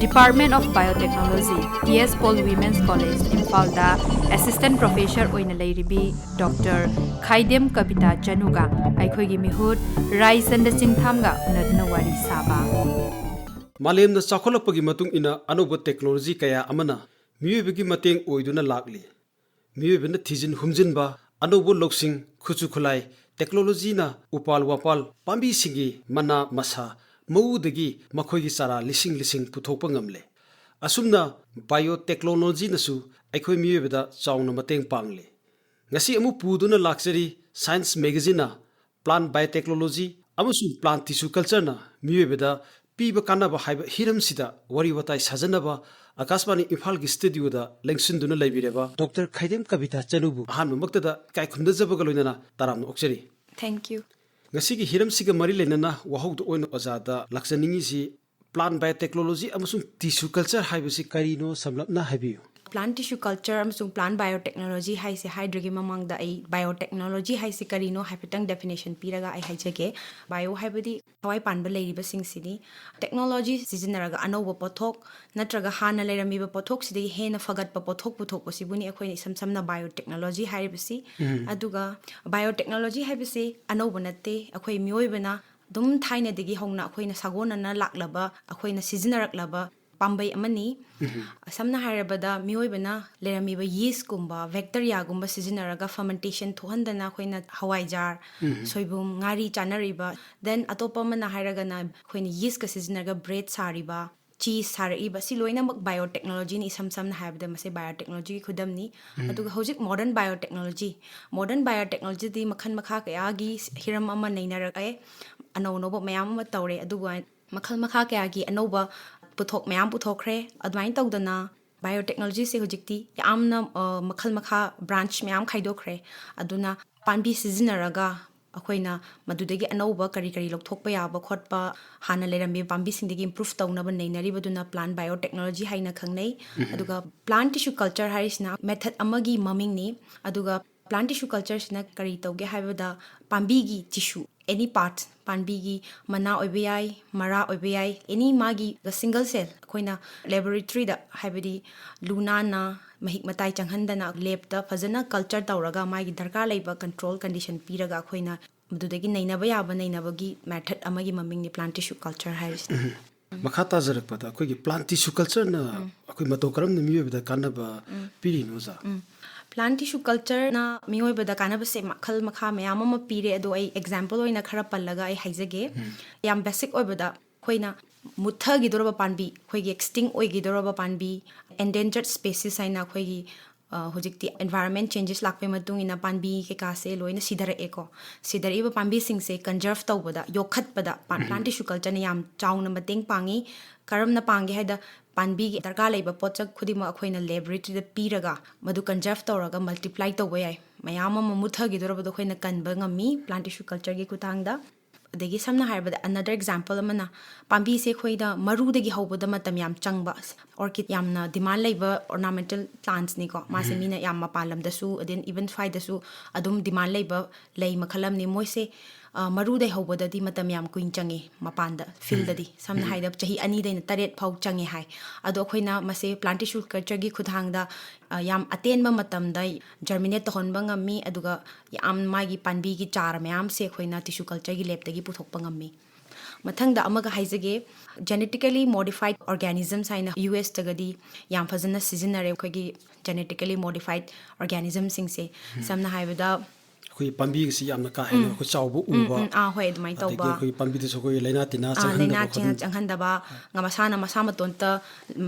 Department of Biotechnology, T S Paul Women's College, ꯏꯝꯐꯥꯜꯗ assistant professor ꯑꯣꯏꯅ ꯂꯩꯔꯤꯕꯤ Doctor ꯈꯥꯏꯗꯦꯝ ꯀꯕꯤꯇꯥ ꯆꯅꯨꯒ ꯑꯩꯈꯣꯏꯒꯤ ꯃꯤꯍꯨꯠ ꯔꯥꯏꯆꯟꯗ ꯆꯤꯡꯊꯥꯝꯒ ꯎꯅꯗꯨꯅ ꯋꯥꯔꯤ ꯁꯥꯕ꯫ ꯃꯥꯂꯦꯝꯅ ꯆꯥꯎꯈꯠꯂꯛꯄꯒꯤ ꯃꯇꯨꯡ ꯏꯟꯅ ꯑꯅꯧꯕ technology ꯀꯌꯥ ꯑꯃꯅ ꯃꯤꯑꯣꯏꯕꯒꯤ ꯃꯇꯦꯡ ꯑꯣꯏꯗꯨꯅ ꯂꯥꯛꯂꯤ꯫ ꯃꯤꯑꯣꯏꯕꯅ ꯊꯤꯖꯤꯟ ꯍꯨꯝꯖꯤꯟꯕ, ꯑꯅꯧꯕ ꯂꯧꯁꯤꯡ, ꯈꯨꯠꯁꯨ ꯈꯨꯠꯂꯥꯏ, technologyꯅ ꯎꯄꯥꯜ ꯋꯥꯄꯥꯜ, ꯄꯥꯝꯕꯤꯁꯤꯡꯒꯤ ꯃꯅꯥ ꯃꯁꯥ, ꯃꯎꯗꯒꯤ ꯃꯈꯣꯏꯒꯤ ꯆꯥꯔꯥ ꯂꯤꯁꯤꯡ ꯂꯤꯁꯤꯡ ꯄꯨꯊꯣꯛꯄ ꯉꯝꯂꯦ꯫ ꯑꯁꯨꯝꯅ biotechnologyꯅꯁꯨ ꯑꯩꯈꯣꯏ ꯃꯤꯑꯣꯏꯕꯗ ꯆꯥꯎꯅ ꯃꯇꯦꯡ ꯄꯥꯡꯂꯤ꯫ ꯉꯁꯤ ꯑꯃꯨꯛ ꯄꯨꯗꯨꯅ ꯂꯥꯛꯆꯔꯤ Science magazineꯅ plant biotechnology ꯑꯃꯁꯨꯡ plant tissue cultureꯅ ꯃꯤꯑꯣꯏꯕꯗ ꯄꯤꯕ ꯀꯥꯟꯅꯕ ꯍꯥꯏꯕ ꯍꯤꯔꯝꯁꯤꯗ ꯋꯥꯔꯤ ꯋꯥꯇꯥꯏ ꯁꯥꯖꯅꯕ ꯑꯀꯥꯁꯕꯥꯅꯤ ꯏꯝꯐꯥꯜꯒꯤ studioꯗ ꯂꯦꯡꯁꯤꯟꯗꯨꯅ ꯂꯩꯕꯤꯔꯕ Doctor ꯈꯥꯏꯗꯦꯝ ꯀꯕꯤꯇꯥ ꯆꯅꯨꯕꯨ ꯑꯍꯥꯟꯕꯃꯛꯇꯗ ꯏꯀꯥꯏ ꯈꯨꯝꯅꯖꯕꯒ ꯂꯣꯏꯅꯅ ꯇꯔꯥꯝꯅ ꯑꯣꯛꯆꯔꯤ꯫ Thank you. ꯉꯁꯤꯒꯤ ꯍꯤꯔꯝꯁꯤꯒ ꯃꯔꯤ ꯂꯩꯅꯅ ꯋꯥꯍꯧꯗꯣꯛ ꯑꯣꯏꯅ ꯑꯣꯖꯥꯗ ꯂꯥꯛꯆꯅꯤꯡꯉꯤꯁꯤ plant biotechnology ꯑꯃꯁꯨꯡ tissue culture ꯍꯥꯏꯕꯁꯤ ꯀꯔꯤꯅꯣ ꯁꯝꯂꯞꯅ ꯍꯥꯏꯕꯤꯌꯨ꯫ Plant tissue culture ꯑꯃꯁꯨꯡ plant biotechnology ꯍꯥꯏꯁꯦ ꯍꯥꯏꯗ꯭ꯔꯤꯉꯩ ꯃꯃꯥꯡꯗ ꯑꯩ biotechnology ꯍꯥꯏꯁꯦ ꯀꯔꯤꯅꯣ ꯍꯥꯏꯐꯦꯠꯇꯪ definition ꯄꯤꯔꯒ ꯑꯩ ꯍꯥꯏꯖꯒꯦ꯫ Bio ꯍꯥꯏꯕꯗꯤ ꯊꯋꯥꯏ ꯄꯥꯟꯕ ꯂꯩꯔꯤꯕꯁꯤꯡꯁꯤꯅꯤ꯫ Technology ꯁꯤꯖꯤꯟꯅꯔꯒ ꯑꯅꯧꯕ ꯄꯣꯠꯊꯣꯛ ꯅꯠꯇ꯭ꯔꯒ ꯍꯥꯟꯅ ꯂꯩꯔꯝꯃꯤꯕ ꯄꯣꯠꯊꯣꯛꯁꯤꯗꯒꯤ ꯍꯦꯟꯅ ꯐꯒꯠꯄ ꯄꯣꯠꯊꯣꯛ ꯄꯨꯊꯣꯛꯄꯁꯤꯕꯨꯅꯤ ꯑꯩꯈꯣꯏꯅ ꯏꯁꯝ ꯁꯝꯅ biotechnology ꯍꯥꯏꯔꯤꯕꯁꯤ꯫ ꯑꯗꯨꯒ biotechnology ꯍꯥꯏꯕꯁꯤ ꯑꯅꯧꯕ ꯅꯠꯇꯦ꯫ ꯑꯩꯈꯣꯏ ꯃꯤꯑꯣꯏꯕꯅ ꯑꯗꯨꯝ ꯊꯥꯏꯅꯗꯒꯤ ꯍꯧꯅ ꯑꯩꯈꯣꯏꯅ ꯁꯥꯒꯣꯟꯅꯅ ꯂꯥꯛꯂꯕ, ꯑꯩꯈꯣꯏꯅ ꯁꯤꯖꯤꯟꯅꯔꯛꯂꯕ ꯄꯥꯝꯕꯩ ꯑꯃꯅꯤ꯫ ꯁꯝꯅ ꯍꯥꯏꯔꯕꯗ ꯃꯤꯑꯣꯏꯕꯅ ꯂꯩꯔꯝꯃꯤꯕ yeastꯀꯨꯝꯕ bacteriaꯒꯨꯝꯕ ꯁꯤꯖꯤꯟꯅꯔꯒ fermentation ꯊꯣꯛꯍꯟꯗꯅ ꯑꯩꯈꯣꯏꯅ ꯍꯋꯥꯏꯖꯥꯔ, ꯁꯣꯏꯕꯨꯝ, ꯉꯥꯔꯤ ꯆꯥꯅꯔꯤꯕ꯫ Then ꯑꯇꯣꯞꯄ ꯑꯃꯅ ꯍꯥꯏꯔꯒꯅ ꯑꯩꯈꯣꯏꯅ yeastꯀ ꯁꯤꯖꯤꯟꯅꯔꯒ bread ꯁꯥꯔꯤꯕ, cheese ꯁꯥꯔꯛꯏꯕ, ꯁꯤ ꯂꯣꯏꯅꯃꯛ biotechnologyꯅꯤ ꯏꯁꯝ ꯁꯝꯅ ꯍꯥꯏꯔꯕꯗ ꯃꯁꯤ biotechnologyꯒꯤ ꯈꯨꯗꯝꯅꯤ꯫ ꯑꯗꯨꯒ ꯍꯧꯖꯤꯛ modern biotechnology, modern biotechnologyꯗꯤ ꯃꯈꯜ ꯃꯈꯥ ꯀꯌꯥꯒꯤ ꯍꯤꯔꯝ ꯑꯃ ꯅꯩꯅꯔꯛꯑꯦ, ꯑꯅꯧ ꯑꯅꯧꯕ ꯃꯌꯥꯝ ꯑꯃ ꯇꯧꯔꯦ꯫ ꯑꯗꯨꯒ ꯃꯈꯜ ꯃꯈꯥ ꯀꯌꯥꯒꯤ ꯑꯅꯧꯕ ꯄꯨꯊꯣꯛ ꯃꯌꯥꯝ ꯄꯨꯊꯣꯛꯈ꯭ꯔꯦ꯫ ꯑꯗꯨꯃꯥꯏꯅ ꯇꯧꯗꯅ biotechnologyꯁꯦ ꯍꯧꯖꯤꯛꯇꯤ ꯌꯥꯝꯅ ꯃꯈꯜ ꯃꯈꯥ branch ꯃꯌꯥꯝ ꯈꯥꯏꯗꯣꯛꯈ꯭ꯔꯦ꯫ ꯑꯗꯨꯅ ꯄꯥꯝꯕꯤ ꯁꯤꯖꯤꯟꯅꯔꯒ ꯑꯩꯈꯣꯏꯅ ꯃꯗꯨꯗꯒꯤ ꯑꯅꯧꯕ ꯀꯔꯤ ꯀꯔꯤ ꯂꯧꯊꯣꯛꯄ ꯌꯥꯕ ꯈꯣꯠꯄ, ꯍꯥꯟꯅ ꯂꯩꯔꯝꯃꯤꯕ ꯄꯥꯝꯕꯤꯁꯤꯡꯗꯒꯤ ꯏꯝꯄ꯭ꯔꯨꯐ ꯇꯧꯅꯕ ꯅꯩꯅꯔꯤꯕꯗꯨꯅ ꯄ꯭ꯂꯥꯟ ꯕꯥꯏꯑꯣꯇꯦꯛꯅꯣꯂꯣꯖꯤ ꯍꯥꯏꯅ ꯈꯪꯅꯩ꯫ ꯑꯗꯨꯒ ꯄ꯭ꯂꯥꯟ ꯇꯤꯁꯨ ꯀꯜꯆꯔ ꯍꯥꯏꯔꯤꯁꯤꯅ ꯃꯦꯊꯠ ꯑꯃꯒꯤ ꯃꯃꯤꯡꯅꯤ꯫ ꯑꯗꯨꯒ ꯄ꯭ꯂꯥꯟ ꯇꯤꯁꯨ ꯀꯜꯆꯔꯁꯤꯅ ꯀꯔꯤ ꯇꯧꯒꯦ ꯍꯥꯏꯕꯗ, ꯄꯥꯝꯕꯤꯒꯤ ꯇꯤꯁꯨ, ꯑꯦꯅꯤ ꯄꯥꯔꯠ, ꯄꯥꯝꯕꯤꯒꯤ ꯃꯅꯥ ꯑꯣꯏꯕ ꯌꯥꯏ, ꯃꯔꯥ ꯑꯣꯏꯕ ꯌꯥꯏ, ꯑꯦꯅꯤ ꯃꯥꯒꯤ ꯁꯤꯡꯒꯜ ꯁꯦꯜ, ꯑꯩꯈꯣꯏꯅ ꯂꯦꯕꯣꯔꯦꯇꯔꯤꯗ, ꯍꯥꯏꯕꯗꯤ ꯂꯨ ꯅꯥꯟꯅ, ꯃꯍꯤꯛ ꯃꯇꯥꯏ ꯆꯪꯍꯟꯗꯅ, ꯂꯦꯞꯇ ꯐꯖꯅ ꯀꯜꯆꯔ ꯇꯧꯔꯒ, ꯃꯥꯒꯤ ꯗꯔꯀꯥꯔ ꯂꯩꯕ ꯀꯟꯇ꯭ꯔꯣꯜ ꯀꯟꯗꯤꯁꯟ ꯄꯤꯔꯒ, ꯑꯩꯈꯣꯏꯅ ꯃꯗꯨꯗꯒꯤ ꯅꯩꯅꯕ ꯌꯥꯕ ꯅꯩꯅꯕꯒꯤ ꯃꯦꯊꯠ ꯑꯃꯒꯤ ꯃꯃꯤꯡꯅꯤ ꯄ꯭ꯂꯥꯟ ꯇꯤꯁꯨ ꯀꯜꯆꯔ ꯍꯥꯏꯔꯤꯁꯦ꯫ ꯃꯈꯥ ꯇꯥꯖꯔꯛꯄꯗ, ꯑꯩꯈꯣꯏꯒꯤ ꯄ꯭ꯂꯥꯟ ꯇꯤꯁꯨ ꯀꯜꯆꯔꯅ ꯑꯩꯈꯣꯏ ꯃꯇꯧ ꯀꯔꯝꯅ ꯃꯤꯑꯣꯏꯕꯗ ꯀꯥꯟꯅꯕ ꯄꯤꯔꯤꯅꯣ, ꯑꯣꯖꯥ? ꯄ꯭ꯂꯥꯟ ꯇꯤꯁꯨ ꯀꯜꯆꯔꯅ ꯃꯤꯑꯣꯏꯕꯗ ꯀꯥꯟꯅꯕꯁꯦ ꯃꯈꯜ ꯃꯈꯥ ꯃꯌꯥꯝ ꯑꯃ ꯄꯤꯔꯦ, ꯑꯗꯣ ꯑꯩ ꯑꯦꯛꯖꯥꯝꯄꯜ ꯑꯣꯏꯅ ꯈꯔ ꯄꯜꯂꯒ ꯑꯩ ꯍꯥꯏꯖꯒꯦ꯫ ꯌꯥꯝ ꯕꯦꯁꯤꯛ ꯑꯣꯏꯕꯗ, ꯑꯩꯈꯣꯏꯅ ꯃꯨꯠꯊꯈꯤꯗꯧꯔꯕ ꯄꯥꯝꯕꯤ, ꯑꯩꯈꯣꯏꯒꯤ ꯑꯦꯛꯁꯇꯤꯡ ꯑꯣꯏꯈꯤꯗꯧꯔꯕ ꯄꯥꯝꯕꯤ, ꯑꯦꯟꯗꯦꯟꯖꯔꯠ ꯁ꯭ꯄꯦꯁꯤꯁ ꯍꯥꯏꯅ ꯑꯩꯈꯣꯏꯒꯤ, ꯑ, ꯍꯧꯖꯤꯛꯇꯤ ꯑꯦꯟꯚꯥꯏꯔꯟꯃꯦꯟ ꯆꯦꯟꯖꯦꯁ ꯂꯥꯛꯄꯒꯤ ꯃꯇꯨꯡ ꯏꯟꯅ ꯄꯥꯝꯕꯤ ꯀꯩꯀꯥꯁꯦ ꯂꯣꯏꯅ ꯁꯤꯊꯔꯛꯑꯦꯀꯣ꯫ ꯁꯤꯊꯔꯛꯏꯕ ꯄꯥꯝꯕꯤꯁꯤꯡꯁꯦ ꯀꯟꯖꯔꯚ ꯇꯧꯕꯗ, ꯌꯣꯛꯈꯠꯄꯗ ꯄ꯭ꯂꯥꯟ ꯇꯤꯁꯨ ꯀꯜꯆꯔꯅ ꯌꯥꯝ ꯆꯥꯎꯅ ꯃꯇꯦꯡ ꯄꯥꯡꯉꯤ꯫ ꯀꯔꯝꯅ ꯄꯥꯡꯒꯦ ꯍꯥꯏꯗ, ꯄꯥꯝꯕꯤꯒꯤ ꯗꯔꯀꯥꯔ ꯂꯩꯕ ꯄꯣꯠꯁꯛ ꯈꯨꯗꯤꯡꯃꯛ ꯑꯩꯈꯣꯏꯅ ꯂꯦꯕꯣꯔꯦꯇꯔꯤꯗ ꯄꯤꯔꯒ ꯃꯗꯨ ꯀꯟꯖꯔꯚ ꯇꯧꯔꯒ ꯃꯜꯇꯤꯄ꯭ꯂꯥꯏ ꯇꯧꯕ ꯌꯥꯏ꯫ ꯃꯌꯥꯝ ꯑꯃ ꯃꯨꯠꯊꯈꯤꯗꯧꯔꯕꯗꯣ ꯑꯩꯈꯣꯏꯅ ꯀꯟꯕ ꯉꯝꯃꯤ ꯄ꯭ꯂꯥꯟ ꯇꯤꯁꯨ ꯀꯜꯆꯔꯒꯤ ꯈꯨꯠꯊꯥꯡꯗ꯫ ꯑꯗꯒꯤ ꯁꯝꯅ ꯍꯥꯏꯔꯕꯗ, ꯑꯅꯗꯔ ꯑꯦꯛꯖꯥꯝꯄꯜ ꯑꯃꯅ, ꯄꯥꯝꯕꯤꯁꯦ ꯑꯩꯈꯣꯏꯗ ꯃꯔꯨꯗꯒꯤ ꯍꯧꯕꯗ ꯃꯇꯝ ꯌꯥꯝ ꯆꯪꯕ, ꯑꯣꯔꯀꯤꯗ ꯌꯥꯝꯅ ꯗꯤꯃꯥꯟ ꯂꯩꯕ ꯑꯣꯔꯅꯥꯃꯦꯟꯇꯦꯜ ꯄ꯭ꯂꯥꯟꯠꯁꯅꯤꯀꯣ꯫ ꯃꯥꯁꯦ ꯃꯤꯅ ꯌꯥꯝ ꯃꯄꯥꯟ ꯂꯝꯗꯁꯨ, ꯑꯗꯩ ꯏꯚꯟ ꯁ꯭ꯋꯥꯏꯗꯁꯨ ꯑꯗꯨꯝ ꯗꯤꯃꯥꯟ ꯂꯩꯕ ꯂꯩ ꯃꯈꯜ ꯑꯃꯅꯤ꯫ ꯃꯣꯏꯁꯦ, ꯑ, ꯃꯔꯨꯗꯩ ꯍꯧꯕꯗꯗꯤ ꯃꯇꯝ ꯌꯥꯝ ꯀꯨꯏꯅ ꯆꯪꯉꯦ ꯃꯄꯥꯟꯗ, ꯐꯤꯜꯗꯗꯤ꯫ ꯁꯝꯅ ꯍꯥꯏꯔꯕꯗ ꯆꯍꯤ ꯑꯅꯤꯗꯩꯅ ꯇꯔꯦꯠ ꯐꯥꯎ ꯆꯪꯉꯦ ꯍꯥꯏ꯫ ꯑꯗꯣ ꯑꯩꯈꯣꯏꯅ ꯃꯁꯦ ꯄ꯭ꯂꯥꯟ ꯇꯤꯁꯨ ꯀꯜꯆꯔꯒꯤ ꯈꯨꯠꯊꯥꯡꯗ, ꯑ, ꯌꯥꯝ ꯑꯇꯦꯟꯕ ꯃꯇꯝꯗ ꯖꯔꯃꯤꯅꯦꯠ ꯇꯧꯍꯟꯕ ꯉꯝꯃꯤ, ꯑꯗꯨꯒ ꯌꯥꯝ ꯃꯥꯒꯤ ꯄꯥꯝꯕꯤꯒꯤ ꯆꯥꯔ ꯃꯌꯥꯝꯁꯦ ꯑꯩꯈꯣꯏꯅ ꯇꯤꯁꯨ ꯀꯜꯆꯔꯒꯤ ꯂꯦꯕꯇꯒꯤ ꯄꯨꯊꯣꯛꯄ ꯉꯝꯃꯤ꯫ ꯃꯊꯪꯗ ꯑꯃꯒ ꯍꯥꯏꯖꯒꯦ, ꯖꯦꯅꯦꯇꯤꯀꯦꯂꯤ ꯃꯣꯗꯤꯐꯥꯏꯠ ꯑꯣꯔꯒꯥꯅꯤꯖꯝꯁ ꯍꯥꯏꯅ ꯌꯨ ꯑꯦꯁꯇꯒꯗꯤ ꯌꯥꯝ ꯐꯖꯅ ꯁꯤꯖꯤꯟꯅꯔꯦ ꯑꯩꯈꯣꯏꯒꯤ ꯖꯦꯅꯦꯇꯤꯀꯦꯂꯤ ꯃꯣꯗꯤꯐꯥꯏꯠ ꯑꯣꯔꯒꯥꯅꯤꯖꯝꯁꯤꯡꯁꯦ꯫ ꯁꯝꯅ ꯍꯥꯏꯔꯕꯗ, ꯑꯩꯈꯣꯏꯒꯤ ꯄꯥꯝꯕꯤꯒꯁꯤ ꯌꯥꯝꯅ ꯀꯥ ꯍꯦꯟꯅ ꯑꯩꯈꯣꯏ ꯆꯥꯎꯕ ꯎꯝ, ꯎꯕ, ꯎꯝ, ꯑꯥ, ꯍꯣꯏ, ꯑꯗꯨꯃꯥꯏꯅ ꯑꯗꯒꯤ ꯇꯧꯕ꯫ ꯑꯩꯈꯣꯏꯒꯤ ꯄꯥꯝꯕꯤꯗꯁꯨ ꯑꯩꯈꯣꯏꯒꯤ ꯂꯥꯏꯅꯥ ꯇꯤꯟꯅꯥ ꯑꯥ, ꯆꯪꯍꯟꯗꯕ ꯂꯥꯏꯅꯥ ꯇꯤꯟꯅꯥ ꯈꯣꯠꯍꯟ- ꯆꯪꯍꯟꯗꯕ, ꯉ-, ꯃꯁꯥꯅ ꯃꯁꯥ ꯃꯇꯣꯟꯇ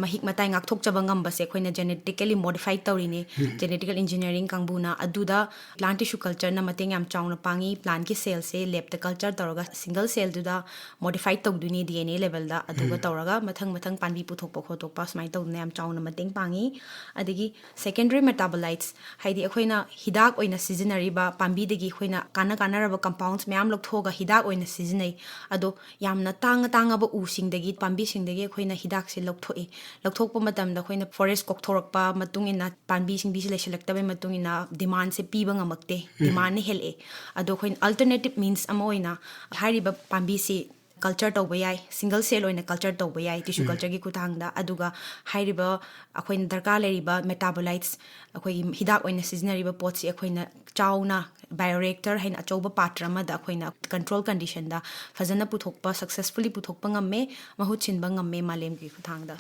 ꯃꯍꯤꯛ ꯃꯇꯥꯏ ꯉꯥꯛꯊꯣꯛꯆꯕ ꯉꯝꯕꯁꯦ ꯑꯩꯈꯣꯏꯅ ꯖꯦꯅꯦꯇꯤꯀꯦꯂꯤ ꯃꯣꯗꯤꯐꯥꯏꯠ ꯇꯧꯔꯤꯅꯦ꯫ ꯖꯦꯅꯦꯇꯤꯀꯦꯜ ꯏꯟꯖꯤꯅꯤꯌꯥꯔꯤꯡ ꯀꯥꯡꯕꯨꯅ ꯑꯗꯨꯗ ꯄ꯭ꯂꯥꯟ ꯇꯤꯁꯨ ꯀꯜꯆꯔꯅ ꯃꯇꯦꯡ ꯌꯥꯝ ꯆꯥꯎꯅ ꯄꯥꯡꯉꯤ꯫ ꯄ꯭ꯂꯥꯟꯒꯤ ꯁꯦꯜꯁꯦ ꯂꯦꯕꯇ ꯀꯜꯆꯔ ꯇꯧꯔꯒ ꯁꯤꯡꯒꯜ ꯁꯦꯜꯗꯨꯗ ꯃꯣꯗꯤꯐꯥꯏꯠ ꯇꯧꯗꯣꯏꯅꯤ ꯗꯤ ꯑꯦꯟ ꯑꯦ ꯂꯦꯕꯦꯜꯗ꯫ ꯑꯗꯨꯒ ꯇꯧꯔꯒ ꯃꯊꯪ ꯃꯊꯪ ꯄꯥꯝꯕꯤ ꯄꯨꯊꯣꯛꯄ ꯈꯣꯠꯇꯣꯛꯄ ꯁꯨꯃꯥꯏꯅ ꯇꯧꯗꯅ ꯌꯥꯝ ꯆꯥꯎꯅ ꯃꯇꯦꯡ ꯄꯥꯡꯉꯤ꯫ ꯑꯗꯒꯤ ꯁꯦꯀꯦꯟꯗꯔꯤ ꯃꯦꯇꯥꯕꯣꯂꯥꯏꯠꯁ, ꯍꯥꯏꯗꯤ ꯑꯩꯈꯣꯏꯅ ꯍꯤꯗꯥꯛ ꯑꯣꯏꯅ ꯁꯤꯖꯤꯟꯅꯔꯤꯕ ꯄꯥꯝꯕꯤ ꯄꯥꯝꯕꯤꯗꯒꯤ ꯑꯩꯈꯣꯏꯅ ꯀꯥꯟꯅ ꯀꯥꯟꯅꯔꯕ compounds ꯃꯌꯥꯝ ꯂꯧꯊꯣꯛꯑꯒ ꯍꯤꯗꯥꯛ ꯑꯣꯏꯅ ꯁꯤꯖꯤꯟꯅꯩ꯫ ꯑꯗꯣ ꯌꯥꯝꯅ ꯇꯥꯡꯉ ꯇꯥꯡꯉꯕ ꯎꯁꯤꯡꯗꯒꯤ, ꯄꯥꯝꯕꯤꯁꯤꯡꯗꯒꯤ ꯑꯩꯈꯣꯏꯅ ꯍꯤꯗꯥꯛꯁꯦ ꯂꯧꯊꯣꯛꯏ꯫ ꯂꯧꯊꯣꯛꯄ ꯃꯇꯝꯗ ꯑꯩꯈꯣꯏꯅ forest ꯀꯣꯛꯊꯣꯔꯛꯄ ꯃꯇꯨꯡ ꯏꯟꯅ, ꯄꯥꯝꯕꯤ ꯁꯤꯡꯕꯤꯁꯤ ꯂꯩꯁꯤꯜꯂꯛꯇꯕꯩ ꯃꯇꯨꯡ ꯏꯟꯅ demandꯁꯦ ꯄꯤꯕ ꯉꯝꯃꯛꯇꯦ꯫ Demandꯅ ꯍꯦꯜꯂꯛꯑꯦ꯫ ꯑꯗꯣ ꯑꯩꯈꯣꯏꯅ alternative means ꯑꯃ ꯑꯣꯏꯅ ꯍꯥꯏꯔꯤꯕ ꯄꯥꯝꯕꯤꯁꯤ culture ꯇꯧꯕ ꯌꯥꯏ, single cell ꯑꯣꯏꯅ culture ꯇꯧꯕ ꯌꯥꯏ tissue cultureꯒꯤ ꯈꯨꯠꯊꯥꯡꯗ꯫ ꯑꯗꯨꯒ ꯍꯥꯏꯔꯤꯕ ꯑꯩꯈꯣꯏꯅ ꯗꯔꯀꯥꯔ ꯂꯩꯔꯤꯕ metabolites, ꯑꯩꯈꯣꯏꯒꯤ ꯍꯤꯗꯥꯛ ꯑꯣꯏꯅ ꯁꯤꯖꯤꯟꯅꯔꯤꯕ ꯄꯣꯠꯁꯤ ꯑꯩꯈꯣꯏꯅ ꯆꯥꯎꯅ bioreactor ꯍꯥꯏꯅ ꯑꯆꯧꯕ ꯄꯥꯇ꯭ꯔ ꯑꯃꯗ ꯑꯩꯈꯣꯏꯅ control conditionꯗ ꯐꯖꯅ ꯄꯨꯊꯣꯛꯄ, successfully ꯄꯨꯊꯣꯛꯄ ꯉꯝꯃꯦ, ꯃꯍꯨꯠ ꯁꯤꯟꯕ ꯉꯝꯃꯦ ꯃꯥꯂꯦꯝꯒꯤ ꯈꯨꯠꯊꯥꯡꯗ꯫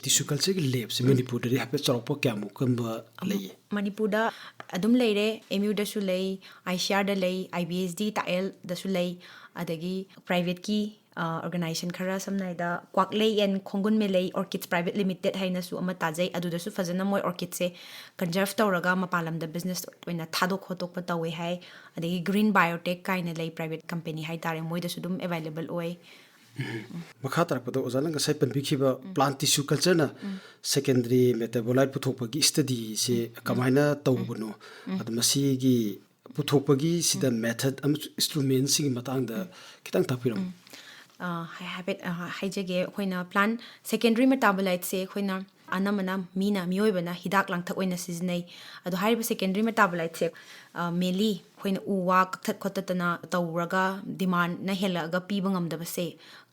Tissue cultureꯒꯤ labꯁꯦ ꯃꯅꯤꯄꯨꯔꯗꯗꯤ ꯍꯥꯏꯐꯦꯠ ꯆꯥꯎꯔꯥꯛꯄ ꯀꯌꯥꯃꯨꯛꯀꯨꯝꯕ ꯂꯩꯌꯦ? ꯃꯅꯤꯄꯨꯔꯗ ꯑꯗꯨꯝ ꯂꯩꯔꯦ, MUꯗꯁꯨ ꯂꯩ, ICRꯗ ꯂꯩ, IBSD ꯇꯥꯛꯑꯦꯜꯗꯁꯨ ꯂꯩ, ꯑꯗꯒꯤ privateꯀꯤ organization ꯈꯔ, ꯁꯝꯅ ꯍꯥꯏꯗ ꯀ꯭ꯋꯥꯛꯂꯩ and ꯈꯣꯡꯒꯨꯟ ꯃꯦꯂꯩ Orchids Private Limited ꯍꯥꯏꯅꯁꯨ ꯑꯃ ꯇꯥꯖꯩ꯫ ꯑꯗꯨꯗꯁꯨ ꯐꯖꯅ ꯃꯣꯏ orchidꯁꯦ conserve ꯇꯧꯔꯒ ꯃꯄꯥꯟ ꯂꯝꯗ business ꯑꯣꯏꯅ ꯊꯥꯗꯣꯛ ꯈꯣꯠꯇꯣꯛꯄ ꯇꯧꯋꯦ ꯍꯥꯏ꯫ ꯑꯗꯒꯤ Green Biotech ꯀꯥꯏꯅ ꯂꯩ, private company ꯍꯥꯏꯇꯥꯔꯦ, ꯃꯣꯏꯗꯁꯨ ꯑꯗꯨꯝ available ꯑꯣꯏ꯫ ꯃꯈꯥ ꯇꯥꯔꯛꯄꯗ ꯑꯣꯖꯥꯅ ꯉꯁꯥꯏ ꯄꯟꯕꯤꯈꯤꯕ plant tissue cultureꯅ secondary metabolite ꯄꯨꯊꯣꯛꯄꯒꯤ studyꯁꯦ ꯀꯃꯥꯏꯅ ꯇꯧꯕꯅꯣ? ꯑꯗ ꯃꯁꯤꯒꯤ ꯄꯨꯊꯣꯛꯄꯒꯤ ꯁꯤꯗ method ꯑꯃꯁꯨꯡ instrumentꯁꯤꯡꯒꯤ ꯃꯇꯥꯡꯗ ꯈꯤꯇꯪ ꯇꯥꯛꯄꯤꯔꯝꯃꯨ꯫ ꯑ, ꯍꯥꯏ-, ꯍꯥꯏꯐꯦꯠ, ꯑ, ꯍꯥꯏꯖꯒꯦ꯫ ꯑꯩꯈꯣꯏꯅ plant secondary metaboliteꯁꯦ ꯑꯩꯈꯣꯏꯅ ꯑꯅꯝꯕꯅ ꯃꯤꯅ, ꯃꯤꯑꯣꯏꯕꯅ ꯍꯤꯗꯥꯛ ꯂꯥꯡꯊꯛ ꯑꯣꯏꯅ ꯁꯤꯖꯤꯟꯅꯩ꯫ ꯑꯗꯣ ꯍꯥꯏꯔꯤꯕ secondary metaboliteꯁꯦ, ꯑ, mainly ꯑꯩꯈꯣꯏꯅ ꯎ ꯋꯥ ꯀꯛꯊꯠ ꯈꯣꯠꯇꯠꯇꯅ ꯇꯧꯔꯒ demandꯅ ꯍꯦꯜꯂꯛꯑꯒ ꯄꯤꯕ ꯉꯝꯗꯕꯁꯦ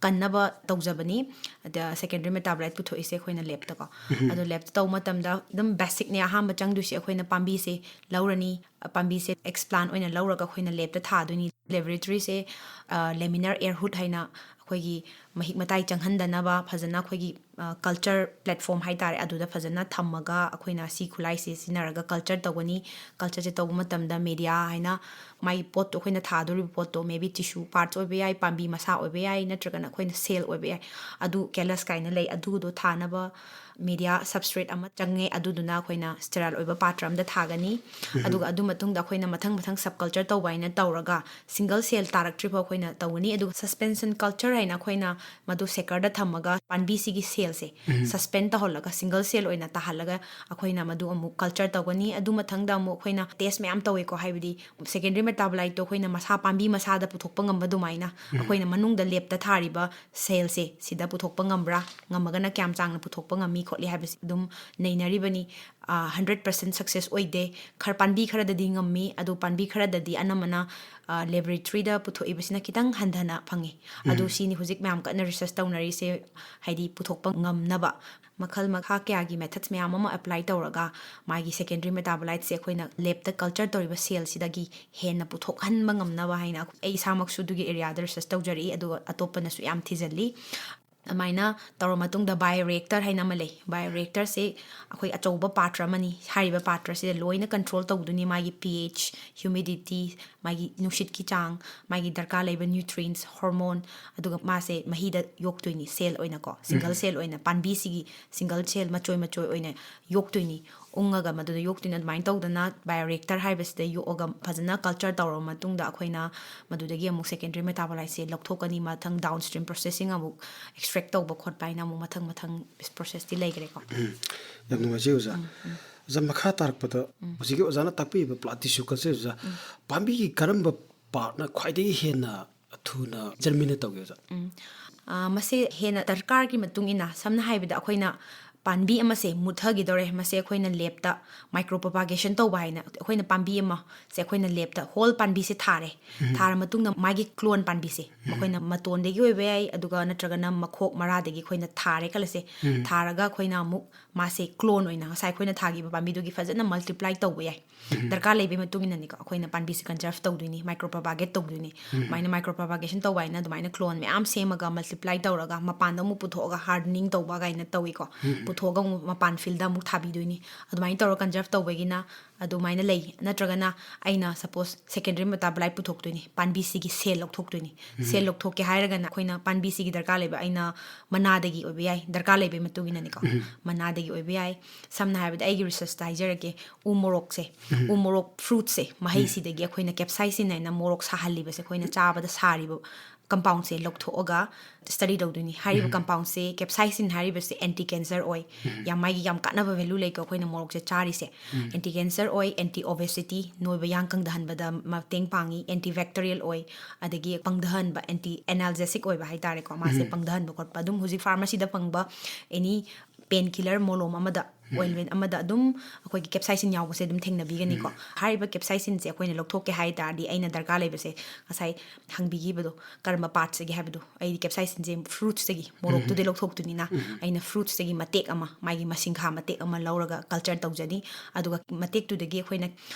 ꯀꯟꯅꯕ ꯇꯧꯖꯕꯅꯤ꯫ ꯑꯗ secondary metabolite ꯄꯨꯊꯣꯛꯏꯁꯦ ꯑꯩꯈꯣꯏꯅ labꯇꯀꯣ꯫ ꯑꯗꯣ labꯇ ꯇꯧꯕ ꯃꯇꯝꯗ ꯑꯗꯨꯝ basicꯅꯦ, ꯑꯍꯥꯟꯕ ꯆꯪꯗꯣꯏꯁꯦ ꯑꯩꯈꯣꯏꯅ ꯄꯥꯝꯕꯤꯁꯦ ꯂꯧꯔꯅꯤ, ꯄꯥꯝꯕꯤꯁꯦ explant ꯑꯣꯏꯅ ꯂꯧꯔꯒ ꯑꯩꯈꯣꯏꯅ labꯇ ꯊꯥꯗꯣꯏꯅꯤ꯫ Laboratoryꯁꯦ, ꯑ, laminar air hood ꯍꯥꯏꯅ ꯑꯩꯈꯣꯏꯒꯤ ꯃꯍꯤꯛ ꯃꯇꯥꯏ ꯆꯪꯍꯟꯗꯅꯕ ꯐꯖꯅ ꯑꯩꯈꯣꯏꯒꯤ, ꯑ, culture platform ꯍꯥꯏꯇꯥꯔꯦ, ꯑꯗꯨꯗ ꯐꯖꯅ ꯊꯝꯃꯒ ꯑꯩꯈꯣꯏꯅ ꯁꯤ ꯈꯨꯠꯂꯥꯏꯁꯦ ꯁꯤꯖꯤꯟꯅꯔꯒ culture ꯇꯧꯒꯅꯤ꯫ Cultureꯁꯦ ꯇꯧꯕ ꯃꯇꯝꯗ media ꯍꯥꯏꯅ ꯃꯥꯒꯤ ꯄꯣꯠꯇꯣ, ꯑꯩꯈꯣꯏꯅ ꯊꯥꯗꯣꯔꯤꯕ ꯄꯣꯠꯇꯣ maybe tissue parts ꯑꯣꯏꯕ ꯌꯥꯏ, ꯄꯥꯝꯕꯤ ꯃꯁꯥ ꯑꯣꯏꯕ ꯌꯥꯏ, ꯅꯠꯇ꯭ꯔꯒꯅ ꯑꯩꯈꯣꯏꯅ cell ꯑꯣꯏꯕ ꯌꯥꯏ꯫ ꯑꯗꯨ callus ꯀꯥꯏꯅ ꯂꯩ, ꯑꯗꯨꯗꯣ ꯊꯥꯅꯕ media substrate ꯑꯃ ꯆꯪꯉꯦ꯫ ꯑꯗꯨꯗꯨꯅ ꯑꯩꯈꯣꯏꯅ sterile ꯑꯣꯏꯕ ꯄꯥꯇ꯭ꯔ ꯑꯃꯗ ꯊꯥꯒꯅꯤ꯫ ꯑꯗꯨꯒ ꯑꯗꯨ ꯃꯇꯨꯡꯗ ꯑꯩꯈꯣꯏꯅ ꯃꯊꯪ ꯃꯊꯪ sub culture ꯇꯧꯕ ꯍꯥꯏꯅ ꯇꯧꯔꯒ single cell ꯇꯥꯔꯛꯇ꯭ꯔꯤꯐꯥꯎ ꯑꯩꯈꯣꯏꯅ ꯇꯧꯒꯅꯤ꯫ ꯑꯗꯨꯒ suspension culture ꯍꯥꯏꯅ ꯑꯩꯈꯣꯏꯅ ꯃꯗꯨ shakerꯗ ꯊꯝꯃꯒ ꯄꯥꯝꯕꯤꯁꯤꯒꯤ cell cellꯁꯦ suspend ꯇꯧꯍꯜꯂꯒ single cell ꯑꯣꯏꯅ ꯇꯥꯍꯜꯂꯒ ꯑꯩꯈꯣꯏꯅ ꯃꯗꯨ ꯑꯃꯨꯛ culture ꯇꯧꯒꯅꯤ꯫ ꯑꯗꯨ ꯃꯊꯪꯗ ꯑꯃꯨꯛ ꯑꯩꯈꯣꯏꯅ test ꯃꯌꯥꯝ ꯇꯧꯋꯦꯀꯣ, ꯍꯥꯏꯕꯗꯤ secondary metaboliteꯇꯣ ꯑꯩꯈꯣꯏꯅ ꯃꯁꯥ, ꯄꯥꯝꯕꯤ ꯃꯁꯥꯗ ꯄꯨꯊꯣꯛꯄ ꯉꯝꯕ ꯑꯗꯨꯃꯥꯏꯅ ꯑꯩꯈꯣꯏꯅ ꯃꯅꯨꯡꯗ labꯇ ꯊꯥꯔꯤꯕ cellꯁꯦ ꯁꯤꯗ ꯄꯨꯊꯣꯛꯄ ꯉꯝꯕ꯭ꯔꯥ, ꯉꯝꯃꯒꯅ ꯀꯌꯥꯝ ꯆꯥꯡꯅ ꯄꯨꯊꯣꯛꯄ ꯉꯝꯃꯤ ꯈꯣꯠꯂꯤ ꯍꯥꯏꯕꯁꯤ ꯑꯗꯨꯝ ꯅꯩꯅꯔꯤꯕꯅꯤ꯫ ꯑ, hundred percent success ꯑꯣꯏꯗꯦ꯫ ꯈꯔ, ꯄꯥꯝꯕꯤ ꯈꯔꯗꯗꯤ ꯉꯝꯃꯤ, ꯑꯗꯨ ꯄꯥꯝꯕꯤ ꯈꯔꯗꯗꯤ ꯑꯅꯝꯕꯅ, ꯑ, laboratoryꯗ ꯄꯨꯊꯣꯛꯏꯕꯁꯤꯅ ꯈꯤꯇꯪ ꯍꯟꯊꯅ ꯐꯪꯉꯤ꯫ ꯑꯗꯨ ꯁꯤꯅꯤ ꯍꯧꯖꯤꯛ ꯃꯌꯥꯝ ꯀꯟꯅ research ꯇꯧꯅꯔꯤꯁꯦ, ꯍꯥꯏꯗꯤ ꯄꯨꯊꯣꯛꯄ ꯉꯝꯅꯕ꯫ ꯃꯈꯜ ꯃꯈꯥ ꯀꯌꯥꯒꯤ methods ꯃꯌꯥꯝ ꯑꯃ apply ꯇꯧꯔꯒ ꯃꯥꯒꯤ secondary metaboliteꯁꯦ ꯑꯩꯈꯣꯏꯅ labꯇ culture ꯇꯧꯔꯤꯕ cellꯁꯤꯗꯒꯤ ꯍꯦꯟꯅ ꯄꯨꯊꯣꯛꯍꯟꯕ ꯉꯝꯅꯕ ꯍꯥꯏꯅ ꯑꯩ ꯏꯁꯥꯃꯛꯁꯨ ꯑꯗꯨꯒꯤ areaꯗ research ꯇꯧꯖꯔꯛꯏ, ꯑꯗꯨꯒ ꯑꯇꯣꯞꯄꯅꯁꯨ ꯌꯥꯝ ꯊꯤꯖꯤꯜꯂꯤ꯫ ꯑꯗꯨꯃꯥꯏꯅ ꯇꯧꯔ ꯃꯇꯨꯡꯗ bioreactor ꯍꯥꯏꯅ ꯑꯃ ꯂꯩ꯫ Bioreactorꯁꯦ ꯑꯩꯈꯣꯏ ꯑꯆꯧꯕ ꯄꯥꯇ꯭ꯔ ꯑꯃꯅꯤ꯫ ꯍꯥꯏꯔꯤꯕ ꯄꯥꯇ꯭ꯔꯁꯤꯗ ꯂꯣꯏꯅ control ꯇꯧꯗꯣꯏꯅꯤ, ꯃꯥꯒꯤ pH, humidity, ꯃꯥꯒꯤ ꯅꯨꯡꯁꯤꯠꯀꯤ ꯆꯥꯡ, ꯃꯥꯒꯤ ꯗꯔꯀꯥꯔ ꯂꯩꯕ nutrients, hormone, ꯑꯗꯨꯒ ꯃꯥꯁꯦ ꯃꯍꯤꯗ ꯌꯣꯛꯇꯣꯏꯅꯤ, cell ꯑꯣꯏꯅꯀꯣ, single cell ꯑꯣꯏꯅ, ꯄꯥꯝꯕꯤꯁꯤꯒꯤ single cell ꯃꯆꯣꯏ ꯃꯆꯣꯏ ꯑꯣꯏꯅ ꯌꯣꯛꯇꯣꯏꯅꯤ꯫ ꯎꯪꯉꯒ ꯃꯗꯨꯗ ꯌꯣꯛꯇꯣꯏꯅꯤ꯫ ꯑꯗꯨꯃꯥꯏꯅ ꯇꯧꯗꯅ bioreactor ꯍꯥꯏꯕꯁꯤꯗ ꯌꯣꯛꯑꯒ ꯐꯖꯅ culture ꯇꯧꯔꯕ ꯃꯇꯨꯡꯗ ꯑꯩꯈꯣꯏꯅ ꯃꯗꯨꯗꯒꯤ ꯑꯃꯨꯛ secondary metaboliteꯁꯦ ꯂꯧꯊꯣꯛꯀꯅꯤ, ꯃꯊꯪ downstream processing ꯑꯃꯨꯛ extract ꯇꯧꯕ ꯈꯣꯠꯄ ꯍꯥꯏꯅ ꯑꯃꯨꯛ ꯃꯊꯪ ꯃꯊꯪ processꯇꯤ ꯂꯩꯈ꯭ꯔꯦꯀꯣ꯫ ꯌꯥꯝ ꯅꯨꯡꯉꯥꯏꯖꯩ ꯑꯣꯖꯥ꯫ ꯑꯣꯖꯥ, ꯃꯈꯥ ꯇꯥꯔꯛꯄꯗ ꯍꯧꯖꯤꯛꯀꯤ ꯑꯣꯖꯥꯅ ꯇꯥꯛꯄꯤꯕ plant tissue culture ꯑꯣꯖꯥ, ꯄꯥꯝꯕꯤꯒꯤ ꯀꯔꯝꯕ partꯅ ꯈ꯭ꯋꯥꯏꯗꯒꯤ ꯍꯦꯟꯅ ꯊꯨꯅ germinate ꯇꯧꯒꯦ ꯑꯣꯖꯥ? ꯎꯝ꯫ ꯑ, ꯃꯁꯤ ꯍꯦꯟꯅ ꯗꯔꯀꯥꯔꯒꯤ ꯃꯇꯨꯡ ꯏꯟꯅ, ꯁꯝꯅ ꯍꯥꯏꯕꯗ ꯑꯩꯈꯣꯏꯅ ꯄꯥꯝꯕꯤ ꯑꯃꯁꯦ ꯃꯨꯠꯊꯈꯤꯗꯧꯔꯦ, ꯃꯁꯦ ꯑꯩꯈꯣꯏꯅ labꯇ micropropagation ꯇꯧꯕ ꯍꯥꯏꯅ ꯑꯩꯈꯣꯏꯅ ꯄꯥꯝꯕꯤ ꯑꯃꯁꯦ ꯑꯩꯈꯣꯏꯅ labꯇ whole ꯄꯥꯝꯕꯤꯁꯦ ꯊꯥꯔꯦ꯫ ꯊꯥꯔ ꯃꯇꯨꯡꯗ ꯃꯥꯒꯤ clone ꯄꯥꯝꯕꯤꯁꯦ ꯑꯩꯈꯣꯏꯅ ꯃꯇꯣꯟꯗꯒꯤ ꯑꯣꯏꯕ ꯌꯥꯏ, ꯑꯗꯨꯒ ꯅꯠꯇ꯭ꯔꯒꯅ ꯃꯈꯣꯛ ꯃꯔꯥꯗꯒꯤ ꯑꯩꯈꯣꯏꯅ ꯊꯥꯔꯦ ꯈꯜꯂꯁꯦ꯫ ꯊꯥꯔꯒ ꯑꯩꯈꯣꯏꯅ ꯑꯃꯨꯛ ꯃꯥꯁꯦ clone ꯑꯣꯏꯅ ꯉꯁꯥꯏ ꯑꯩꯈꯣꯏꯅ ꯊꯥꯈꯤꯕ ꯄꯥꯝꯕꯤꯗꯨꯒꯤ ꯐꯖꯅ multiply ꯇꯧꯕ ꯌꯥꯏ꯫ ꯗꯔꯀꯥꯔ ꯂꯩꯕꯒꯤ ꯃꯇꯨꯡ ꯏꯟꯅꯅꯤꯀꯣ, ꯑꯩꯈꯣꯏꯅ ꯄꯥꯝꯕꯤꯁꯦ conserve ꯇꯧꯗꯣꯏꯅꯤ, micropropagate ꯇꯧꯗꯣꯏꯅꯤ꯫ ꯑꯗꯨꯃꯥꯏꯅ micropropagation ꯇꯧꯕ ꯍꯥꯏꯅ ꯑꯗꯨꯃꯥꯏꯅ clone ꯃꯌꯥꯝ ꯁꯦꯝꯃꯒ multiply ꯇꯧꯔꯒ ꯃꯄꯥꯟꯗ ꯑꯃꯨꯛ ꯄꯨꯊꯣꯛꯑꯒ hardening ꯇꯧꯕ ꯀꯥꯏꯅ ꯇꯧꯏꯀꯣ꯫ ꯄꯨꯊꯣꯛꯑꯒ ꯑꯃꯨꯛ ꯃꯄꯥꯟ fieldꯗ ꯑꯃꯨꯛ ꯊꯥꯕꯤꯗꯣꯏꯅꯤ꯫ ꯑꯗꯨꯃꯥꯏꯅ ꯇꯧꯔꯒ conserve ꯇꯧꯕꯒꯤꯅ ꯑꯗꯨꯃꯥꯏꯅ ꯂꯩ꯫ ꯅꯠꯇ꯭ꯔꯒꯅ ꯑꯩꯅ suppose secondary metabolite ꯄꯨꯊꯣꯛꯇꯣꯏꯅꯤ, ꯄꯥꯝꯕꯤꯁꯤꯒꯤ cell ꯂꯧꯊꯣꯛꯇꯣꯏꯅꯤ꯫ Cell ꯂꯧꯊꯣꯛꯀꯦ ꯍꯥꯏꯔꯒꯅ ꯑꯩꯈꯣꯏꯅ ꯄꯥꯝꯕꯤꯁꯤꯒꯤ ꯗꯔꯀꯥꯔ ꯂꯩꯕ, ꯑꯩꯅ ꯃꯅꯥꯗꯒꯤ ꯑꯣꯏꯕ ꯌꯥꯏ, ꯗꯔꯀꯥꯔ ꯂꯩꯕꯒꯤ ꯃꯇꯨꯡ ꯏꯟꯅꯅꯤꯀꯣ꯫ ꯃꯅꯥꯗꯒꯤ ꯑꯣꯏꯕ ꯌꯥꯏ꯫ ꯁꯝꯅ ꯍꯥꯏꯔꯕꯗ ꯑꯩꯒꯤ researchꯇ ꯍꯥꯏꯖꯔꯒꯦ, ꯎ ꯃꯣꯔꯣꯛꯁꯦ, ꯎ ꯃꯣꯔꯣꯛ fruitꯁꯦ, ꯃꯍꯩꯁꯤꯗꯒꯤ ꯑꯩꯈꯣꯏꯅ capsaicin ꯍꯥꯏꯅ ꯃꯣꯔꯣꯛ ꯁꯥꯍꯜꯂꯤꯕꯁꯦ, ꯑꯩꯈꯣꯏꯅ ꯆꯥꯕꯗ ꯁꯥꯔꯤꯕ compoundꯁꯦ ꯂꯧꯊꯣꯛꯑꯒ study ꯇꯧꯗꯣꯏꯅꯤ꯫ ꯍꯥꯏꯔꯤꯕ compoundꯁꯦ, capsaicin ꯍꯥꯏꯔꯤꯕꯁꯦ anti cancer ꯑꯣꯏ, ꯌꯥꯝ, ꯃꯥꯒꯤ ꯌꯥꯝ ꯀꯥꯟꯅꯕ value ꯂꯩꯀꯣ ꯑꯩꯈꯣꯏꯅ ꯃꯣꯔꯣꯛꯁꯦ ꯆꯥꯔꯤꯁꯦ꯫ Anti cancer ꯑꯣꯏ, anti obesity, ꯅꯣꯏꯕ ꯌꯥꯡ ꯀꯪꯊꯍꯟꯕꯗ ꯃꯇꯦꯡ ꯄꯥꯡꯉꯤ, anti bacterial ꯑꯣꯏ, ꯑꯗꯒꯤ ꯄꯪꯊꯍꯟꯕ, anti analgesic ꯑꯣꯏꯕ ꯍꯥꯏꯇꯥꯔꯦꯀꯣ, ꯃꯥꯁꯦ ꯄꯪꯊꯍꯟꯕ ꯈꯣꯠꯄ꯫ ꯑꯗꯨꯝ ꯍꯧꯖꯤꯛ pharmacyꯗ ꯐꯪꯕ any pain killer, ꯃꯣꯂꯣꯝ ꯑꯃꯗ, ointment ꯑꯃꯗ ꯑꯗꯨꯝ ꯑꯩꯈꯣꯏꯒꯤ capsaicin ꯌꯥꯎꯕꯁꯦ ꯑꯗꯨꯝ ꯊꯦꯡꯅꯕꯤꯒꯅꯤꯀꯣ꯫ ꯍꯥꯏꯔꯤꯕ capsaicinꯁꯦ ꯑꯩꯈꯣꯏꯅ ꯂꯧꯊꯣꯛꯀꯦ ꯍꯥꯏ ꯇꯥꯔꯗꯤ, ꯑꯩꯅ ꯗꯔꯀꯥꯔ ꯂꯩꯕꯁꯦ ꯉꯁꯥꯏ ꯍꯪꯕꯤꯈꯤꯕꯗꯣ, ꯀꯔꯝꯕ partꯁꯇꯒꯤ ꯍꯥꯏꯕꯗꯣ, ꯑꯩꯗꯤ capsaicinꯁꯦ fruitsꯇꯒꯤ, ꯃꯣꯔꯣꯛꯇꯨꯗꯤ ꯂꯧꯊꯣꯛꯇꯣꯏꯅꯤꯅ, ꯑꯩꯅ fruitsꯇꯒꯤ ꯃꯇꯦꯛ ꯑꯃ, ꯃꯥꯒꯤ ꯃꯁꯤꯡꯈꯥ ꯃꯇꯦꯛ ꯑꯃ ꯂꯧꯔꯒ culture ꯇꯧꯖꯅꯤ꯫ ꯑꯗꯨꯒ ꯃꯇꯦꯛꯇꯨꯗꯒꯤ ꯑꯩꯈꯣꯏꯅ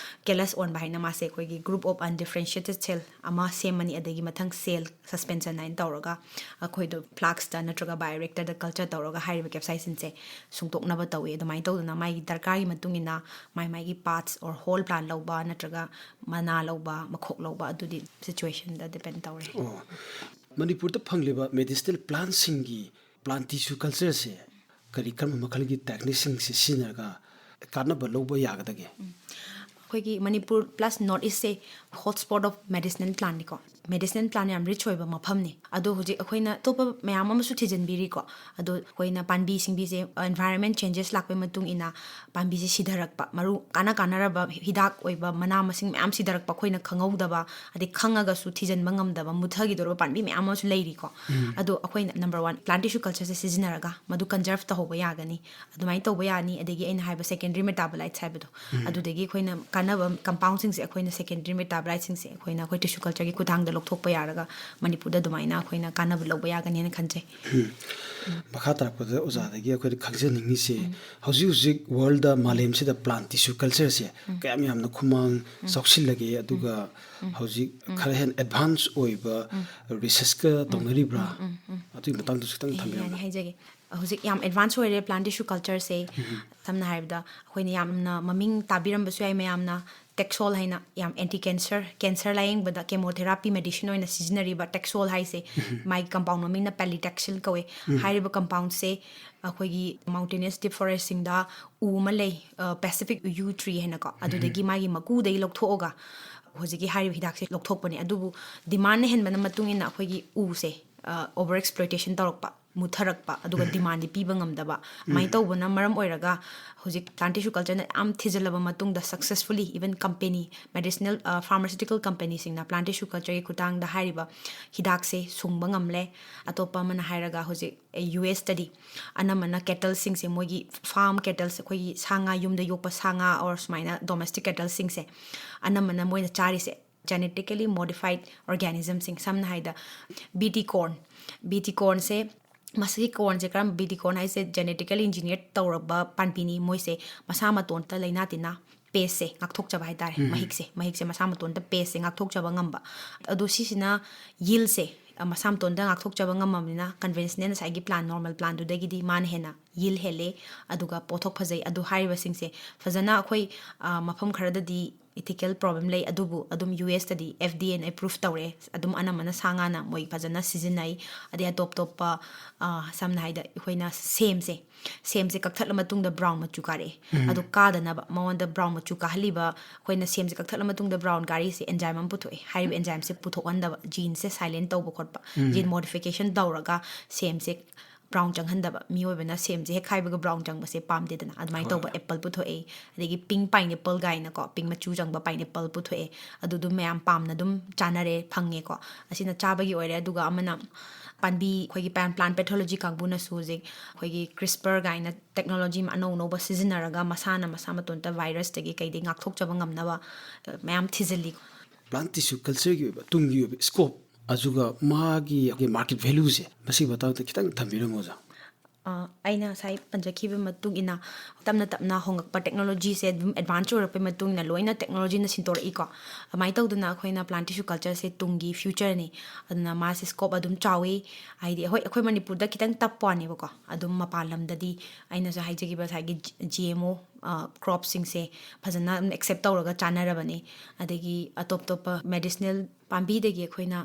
callus ꯑꯣꯟꯕ ꯍꯥꯏꯅ, ꯃꯥꯁꯦ ꯑꯩꯈꯣꯏꯒꯤ group of undifferentiated cell ꯑꯃ ꯁꯦꯝꯃꯅꯤ, ꯑꯗꯒꯤ ꯃꯊꯪ cell suspension ꯍꯥꯏꯅ ꯇꯧꯔꯒ ꯑꯩꯈꯣꯏꯗꯣ flaskꯇ ꯅꯠꯇ꯭ꯔꯒ bioreactorꯗ culture ꯇꯧꯔꯒ ꯍꯥꯏꯔꯤꯕ capsaicinꯁꯦ ꯁꯨꯡꯇꯣꯛꯅꯕ ꯇꯧꯏ꯫ ꯑꯗꯨꯃꯥꯏꯅ ꯇꯧꯗꯅ ꯃꯥꯒꯤ ꯗꯔꯀꯥꯔꯒꯤ ꯃꯇꯨꯡ ꯏꯟꯅ ꯃꯥꯏ ꯃꯥꯒꯤ parts or whole plant ꯂꯧꯕ ꯅꯠꯇ꯭ꯔꯒ ꯃꯅꯥ ꯂꯧꯕ, ꯃꯈꯣꯛ ꯂꯧꯕ, ꯑꯗꯨꯗꯤ situationꯗ depend ꯇꯧꯔꯦ꯫ ꯑꯣ, ꯃꯅꯤꯄꯨꯔꯗ ꯐꯪꯂꯤꯕ medicinal plantꯁꯤꯡꯒꯤ plant tissue cultureꯁꯦ ꯀꯔꯤ ꯀꯔꯝꯕ ꯃꯈꯜꯒꯤ techniqueꯁꯤꯡꯁꯦ ꯁꯤꯖꯤꯟꯅꯔꯒ ꯀꯥꯟꯅꯕ ꯂꯧꯕ ꯌꯥꯒꯗꯒꯦ? ꯑꯩꯈꯣꯏꯒꯤ Manipur plus North Eastꯁꯦ hotspot of medicinal plantꯅꯤꯀꯣ꯫ Medicinal plant ꯌꯥꯝ rich ꯑꯣꯏꯕ ꯃꯐꯝꯅꯤ꯫ ꯑꯗꯣ ꯍꯧꯖꯤꯛ ꯑꯩꯈꯣꯏꯅ ꯑꯇꯣꯞꯄ ꯃꯌꯥꯝ ꯑꯃꯁꯨ ꯊꯤꯖꯤꯟꯕꯤꯔꯤꯀꯣ꯫ ꯑꯗꯣ ꯑꯩꯈꯣꯏꯅ ꯄꯥꯝꯕꯤ ꯁꯤꯡꯕꯤꯁꯦ environment changes ꯂꯥꯛꯄꯩ ꯃꯇꯨꯡ ꯏꯟꯅ ꯄꯥꯝꯕꯤꯁꯦ ꯁꯤꯊꯔꯛꯄ, ꯃꯔꯨ ꯀꯥꯟꯅ ꯀꯥꯟꯅꯔꯕ ꯍꯤꯗꯥꯛ ꯑꯣꯏꯕ ꯃꯅꯥ ꯃꯁꯤꯡ ꯃꯌꯥꯝ ꯁꯤꯊꯔꯛꯄ, ꯑꯩꯈꯣꯏꯅ ꯈꯪꯍꯧꯗꯕ, ꯑꯗꯩ ꯈꯪꯉꯒꯁꯨ ꯊꯤꯖꯤꯟꯕ ꯉꯝꯗꯕ, ꯃꯨꯠꯊꯈꯤꯗꯧꯔꯕ ꯄꯥꯝꯕꯤ ꯃꯌꯥꯝ ꯑꯃꯁꯨ ꯂꯩꯔꯤꯀꯣ꯫ ꯑꯗꯣ ꯑꯩꯈꯣꯏꯅ number one plant tissue cultureꯁꯦ ꯁꯤꯖꯤꯟꯅꯔꯒ ꯃꯗꯨ conserve ꯇꯧꯍꯧꯕ ꯌꯥꯒꯅꯤ꯫ ꯑꯗꯨꯃꯥꯏꯅ ꯇꯧꯕ ꯌꯥꯅꯤ꯫ ꯑꯗꯒꯤ ꯑꯩꯅ ꯍꯥꯏꯕ secondary metabolites ꯍꯥꯏꯕꯗꯣ, ꯑꯗꯨꯗꯒꯤ ꯑꯩꯈꯣꯏꯅ ꯀꯥꯟꯅꯕ compoundꯁꯤꯡꯁꯦ, ꯑꯩꯈꯣꯏꯅ secondary metaboliteꯁꯤꯡꯁꯦ ꯑꯩꯈꯣꯏꯅ ꯑꯩꯈꯣꯏ tissue cultureꯒꯤ ꯈꯨꯠꯊꯥꯡꯗ ꯂꯧꯊꯣꯛꯄ ꯌꯥꯔꯒ ꯃꯅꯤꯄꯨꯔꯗ ꯑꯗꯨꯃꯥꯏꯅ ꯑꯩꯈꯣꯏꯅ ꯀꯥꯟꯅꯕ ꯂꯧꯕ ꯌꯥꯒꯅꯤꯅ ꯈꯟꯖꯩ꯫ ꯃꯈꯥ ꯇꯥꯔꯛꯄꯗ ꯑꯣꯖꯥꯗꯒꯤ ꯑꯩꯈꯣꯏꯅ ꯈꯪꯖꯅꯤꯡꯉꯤꯁꯦ, ꯍꯧꯖꯤꯛ ꯍꯧꯖꯤꯛ worldꯗ, ꯃꯥꯂꯦꯝꯁꯤꯗ plant tissue cultureꯁꯦ ꯀꯌꯥꯝ ꯌꯥꯝꯅ ꯈꯨꯃꯥꯡ ꯆꯥꯎꯁꯤꯜꯂꯒꯦ, ꯑꯗꯨꯒ ꯍꯧꯖꯤꯛ ꯈꯔ ꯍꯦꯟꯅ advance ꯑꯣꯏꯕ researchꯀ ꯇꯧꯅꯔꯤꯕ꯭ꯔꯥ? ꯑꯗꯨꯒꯤ ꯃꯇꯥꯡꯗꯁꯨ ꯈꯤꯇꯪ ꯊꯝꯕꯤꯔꯝꯃꯣ꯫ ꯌꯥꯅꯤ, ꯍꯥꯏꯖꯒꯦ꯫ ꯍꯧꯖꯤꯛ ꯌꯥꯝ advance ꯑꯣꯏꯔꯦ plant tissue cultureꯁꯦ꯫ ꯁꯝꯅ ꯍꯥꯏꯔꯕꯗ, ꯑꯩꯈꯣꯏꯅ ꯌꯥꯝꯅ ꯃꯃꯤꯡ ꯇꯥꯕꯤꯔꯝꯕꯁꯨ ꯌꯥꯏ ꯃꯌꯥꯝꯅ, Taxol ꯍꯥꯏꯅ, ꯌꯥꯝ anti cancer, cancer ꯂꯥꯌꯦꯡꯕꯗ chemotherapy medicine ꯑꯣꯏꯅ ꯁꯤꯖꯤꯟꯅꯔꯤꯕ Taxol ꯍꯥꯏꯁꯦ꯫ ꯃꯥꯒꯤ compound ꯃꯃꯤꯡꯅ paclitaxel ꯀꯧꯋꯦ꯫ ꯍꯥꯏꯔꯤꯕ compoundꯁꯦ ꯑꯩꯈꯣꯏꯒꯤ mountainous deep forestꯁꯤꯡꯗ ꯎ ꯑꯃ ꯂꯩ, ꯑ, Pacific yew tree ꯍꯥꯏꯅꯀꯣ, ꯑꯗꯨꯗꯒꯤ ꯃꯥꯒꯤ ꯃꯀꯨꯗꯒꯤ ꯂꯧꯊꯣꯛꯑꯒ ꯍꯧꯖꯤꯛꯀꯤ ꯍꯥꯏꯔꯤꯕ ꯍꯤꯗꯥꯛꯁꯦ ꯂꯧꯊꯣꯛꯄꯅꯦ꯫ ꯑꯗꯨꯕꯨ ꯗꯤꯃꯥꯟꯅ ꯍꯦꯟꯕꯅ ꯃꯇꯨꯡ ꯏꯟꯅ ꯑꯩꯈꯣꯏꯒꯤ ꯎꯁꯦ ꯑꯣꯚꯔ ꯑꯦꯛꯁꯄ꯭ꯂꯣꯏꯇꯦꯁꯟ ꯇꯧꯔꯛꯄ, ꯃꯨꯠꯊꯔꯛꯄ, ꯑꯗꯨꯒ ꯗꯤꯃꯥꯟꯗꯤ ꯄꯤꯕ ꯉꯝꯗꯕ, ꯑꯗꯨꯃꯥꯏꯅ ꯇꯧꯕꯅ ꯃꯔꯝ ꯑꯣꯏꯔꯒ ꯍꯧꯖꯤꯛ plant tissue cultureꯅ ꯌꯥꯝ ꯊꯤꯖꯤꯜꯂꯕ ꯃꯇꯨꯡꯗ successfully even company, medicinal, pharmaceutical companyꯁꯤꯡꯅ plant tissue cultureꯒꯤ ꯈꯨꯠꯊꯥꯡꯗ ꯍꯥꯏꯔꯤꯕ ꯍꯤꯗꯥꯛꯁꯦ ꯁꯨꯡꯕ ꯉꯝꯂꯦ꯫ ꯑꯇꯣꯞꯄ ꯑꯃꯅ ꯍꯥꯏꯔꯒ ꯍꯧꯖꯤꯛ ꯌꯨ ꯑꯦꯁꯇꯗꯤ ꯑꯅꯝꯕꯅ cattleꯁꯤꯡꯁꯦ, ꯃꯣꯏꯒꯤ farm cattleꯁꯦ, ꯑꯩꯈꯣꯏꯒꯤ ꯁꯥ ꯉꯥ ꯌꯨꯝꯗ ꯌꯣꯛꯄ ꯁꯥ ꯉꯥ or ꯁꯨꯃꯥꯏꯅ domestic cattleꯁꯤꯡꯁꯦ ꯑꯅꯝꯕꯅ ꯃꯣꯏꯅ ꯆꯥꯔꯤꯁꯦ genetically modified organismꯁꯤꯡ, ꯁꯝꯅ ꯍꯥꯏꯗ B T corn, B T ꯀꯣꯔꯟꯁꯦ, ꯃꯁꯤꯒꯤ ꯀꯣꯔꯟꯁꯦ ꯀꯔꯝꯕ, ꯕꯤ ꯇꯤ ꯀꯣꯔꯟ ꯍꯥꯏꯁꯦ genetically engineer ꯇꯧꯔꯕ ꯄꯥꯝꯕꯤꯅꯤ꯫ ꯃꯣꯏꯁꯦ ꯃꯁꯥ ꯃꯇꯣꯟꯇ ꯂꯥꯏꯅꯥ ꯇꯤꯟꯅꯥ, pestꯁꯦ ꯉꯥꯛꯊꯣꯛꯆꯕ ꯍꯥꯏꯇꯥꯔꯦ, ꯃꯍꯤꯛꯁꯦ, ꯃꯍꯤꯛꯁꯦ ꯃꯁꯥ ꯃꯇꯣꯟꯇ pestꯁꯦ ꯉꯥꯛꯊꯣꯛꯆꯕ ꯉꯝꯕ꯫ ꯑꯗꯣ ꯁꯤꯁꯤꯅ yieldꯁꯦ, ꯑ, ꯃꯁꯥ ꯃꯇꯣꯟꯇ ꯉꯥꯛꯊꯣꯛꯆꯕ ꯉꯝꯃꯕꯅꯤꯅ conventional ꯉꯁꯥꯏꯒꯤ plant, normal plantꯗꯨꯗꯒꯤꯗꯤ ꯃꯥꯅ ꯍꯦꯟꯅ yield ꯍꯦꯜꯂꯦ, ꯑꯗꯨꯒ ꯄꯣꯠꯊꯣꯛ ꯐꯖꯩ꯫ ꯑꯗꯨ ꯍꯥꯏꯔꯤꯕꯁꯤꯡꯁꯦ ꯐꯖꯅ ꯑꯩꯈꯣꯏ, ꯑ, ꯃꯐꯝ ꯈꯔꯗꯗꯤ ethical problem ꯂꯩ, ꯑꯗꯨꯕꯨ ꯑꯗꯨꯝ ꯌꯨ ꯑꯦꯁꯇꯗꯤ F D Aꯅ approve ꯇꯧꯔꯦ꯫ ꯑꯗꯨꯝ ꯑꯅꯝꯕꯅ ꯁꯥ ꯉꯥꯅ ꯃꯣꯏ ꯐꯖꯅ ꯁꯤꯖꯤꯟꯅꯩ꯫ ꯑꯗꯩ ꯑꯇꯣꯞ ꯑꯇꯣꯞꯄ, ꯑ, ꯁꯝꯅ ꯍꯥꯏꯗ ꯑꯩꯈꯣꯏꯅ ꯁꯦꯝꯁꯦ, ꯁꯦꯝꯁꯦ ꯀꯛꯊꯠꯂ ꯃꯇꯨꯡꯗ brown ꯃꯆꯨ ꯀꯥꯔꯛꯑꯦ꯫ ꯑꯗꯨ ꯀꯥꯗꯅꯕ, ꯃꯉꯣꯟꯗ brown ꯃꯆꯨ ꯀꯥꯍꯜꯂꯤꯕ, ꯑꯩꯈꯣꯏꯅ ꯁꯦꯝꯁꯦ ꯀꯛꯊꯠꯂ ꯃꯇꯨꯡꯗ brown ꯀꯥꯔꯤꯁꯦ enzyme ꯑꯃ ꯄꯨꯊꯣꯛꯑꯦ꯫ ꯍꯥꯏꯔꯤꯕ enzymeꯁꯦ ꯄꯨꯊꯣꯛꯍꯟꯗꯕ, geneꯁꯦ silent ꯇꯧꯕ ꯈꯣꯠꯄ, gene modification ꯇꯧꯔꯒ ꯁꯦꯝꯁꯦ brown ꯆꯪꯍꯟꯗꯕ꯫ ꯃꯤꯑꯣꯏꯕꯅ ꯁꯦꯝꯁꯦ ꯍꯦꯛ ꯈꯥꯏꯕꯒ brown ꯆꯪꯕꯁꯦ ꯄꯥꯝꯗꯦꯗꯅ, ꯑꯗꯨꯃꯥꯏꯅ ꯇꯧꯕ apple ꯄꯨꯊꯣꯛꯑꯦ꯫ ꯑꯗꯒꯤ pink pineapple ꯀꯥꯏꯅꯀꯣ, pink ꯃꯆꯨ ꯆꯪꯕ pineapple ꯄꯨꯊꯣꯛꯑꯦ꯫ ꯑꯗꯨꯗꯨ ꯃꯌꯥꯝ ꯄꯥꯝꯅ ꯑꯗꯨꯝ ꯆꯥꯅꯔꯦ, ꯐꯪꯉꯦꯀꯣ꯫ ꯑꯁꯤꯅ ꯆꯥꯕꯒꯤ ꯑꯣꯏꯔꯦ꯫ ꯑꯗꯨꯒ ꯑꯃꯅ ꯄꯥꯝꯕꯤ, ꯑꯩꯈꯣꯏꯒꯤ plant, plant pathology ꯀꯥꯡꯕꯨꯅꯁꯨ ꯍꯧꯖꯤꯛ ꯑꯩꯈꯣꯏꯒꯤ CRISPR ꯀꯥꯏꯅ technology ꯑꯅꯧ ꯑꯅꯧꯕ ꯁꯤꯖꯤꯟꯅꯔꯒ ꯃꯁꯥꯅ ꯃꯁꯥ ꯃꯇꯣꯟꯇ virusꯇꯒꯤ ꯀꯩꯗꯒꯤ ꯉꯥꯛꯊꯣꯛꯆꯕ ꯉꯝꯅꯕ, ꯑ, ꯃꯌꯥꯝ ꯊꯤꯖꯤꯜꯂꯤ꯫ Plant tissue cultureꯒꯤ ꯑꯣꯏꯕ ꯇꯨꯡꯒꯤ ꯑꯣꯏꯕ scope, ꯑꯗꯨꯒ ꯃꯥꯒꯤ market valueꯁꯦ, ꯃꯁꯤꯒꯤ ꯃꯇꯥꯡꯗ ꯈꯤꯇꯪ ꯊꯝꯕꯤꯔꯝꯃꯨ, ꯑꯣꯖꯥ꯫ ꯑ, ꯑꯩꯅ ꯉꯁꯥꯏ ꯄꯟꯖꯈꯤꯕ ꯃꯇꯨꯡ ꯏꯟꯅ, ꯇꯞꯅ ꯇꯞꯅ ꯍꯣꯡꯉꯛꯄ, technologyꯁꯦ ꯑꯗꯨꯝ advance ꯑꯣꯏꯔꯛꯄꯩ ꯃꯇꯨꯡ ꯏꯟꯅ ꯂꯣꯏꯅ technologyꯅ ꯁꯤꯟꯗꯣꯔꯛꯏꯀꯣ꯫ ꯑꯗꯨꯃꯥꯏꯅ ꯇꯧꯗꯅ ꯑꯩꯈꯣꯏꯅ plant tissue cultureꯁꯦ ꯇꯨꯡꯒꯤ futureꯅꯤ꯫ ꯑꯗꯨꯅ ꯃꯥꯁꯦ scope ꯑꯗꯨꯝ ꯆꯥꯎꯋꯤ꯫ ꯍꯥꯏꯗꯤ, ꯍꯣꯏ, ꯑꯩꯈꯣꯏ ꯃꯅꯤꯄꯨꯔꯗ ꯈꯤꯇꯪ ꯇꯞꯄ ꯋꯥꯅꯦꯕꯀꯣ꯫ ꯑꯗꯨꯝ ꯃꯄꯥꯟ ꯂꯝꯗꯗꯤ ꯑꯩꯅꯁꯨ ꯍꯥꯏꯖꯈꯤꯕ ꯉꯁꯥꯏꯒꯤ G-, G M O, ꯑ, cropꯁꯤꯡꯁꯦ ꯐꯖꯅ ꯑꯗꯨꯝ accept ꯇꯧꯔꯒ ꯆꯥꯅꯔꯕꯅꯤ꯫ ꯑꯗꯒꯤ ꯑꯇꯣꯞ ꯑꯇꯣꯞꯄ medicinal ꯄꯥꯝꯕꯤꯗꯒꯤ ꯑꯩꯈꯣꯏꯅ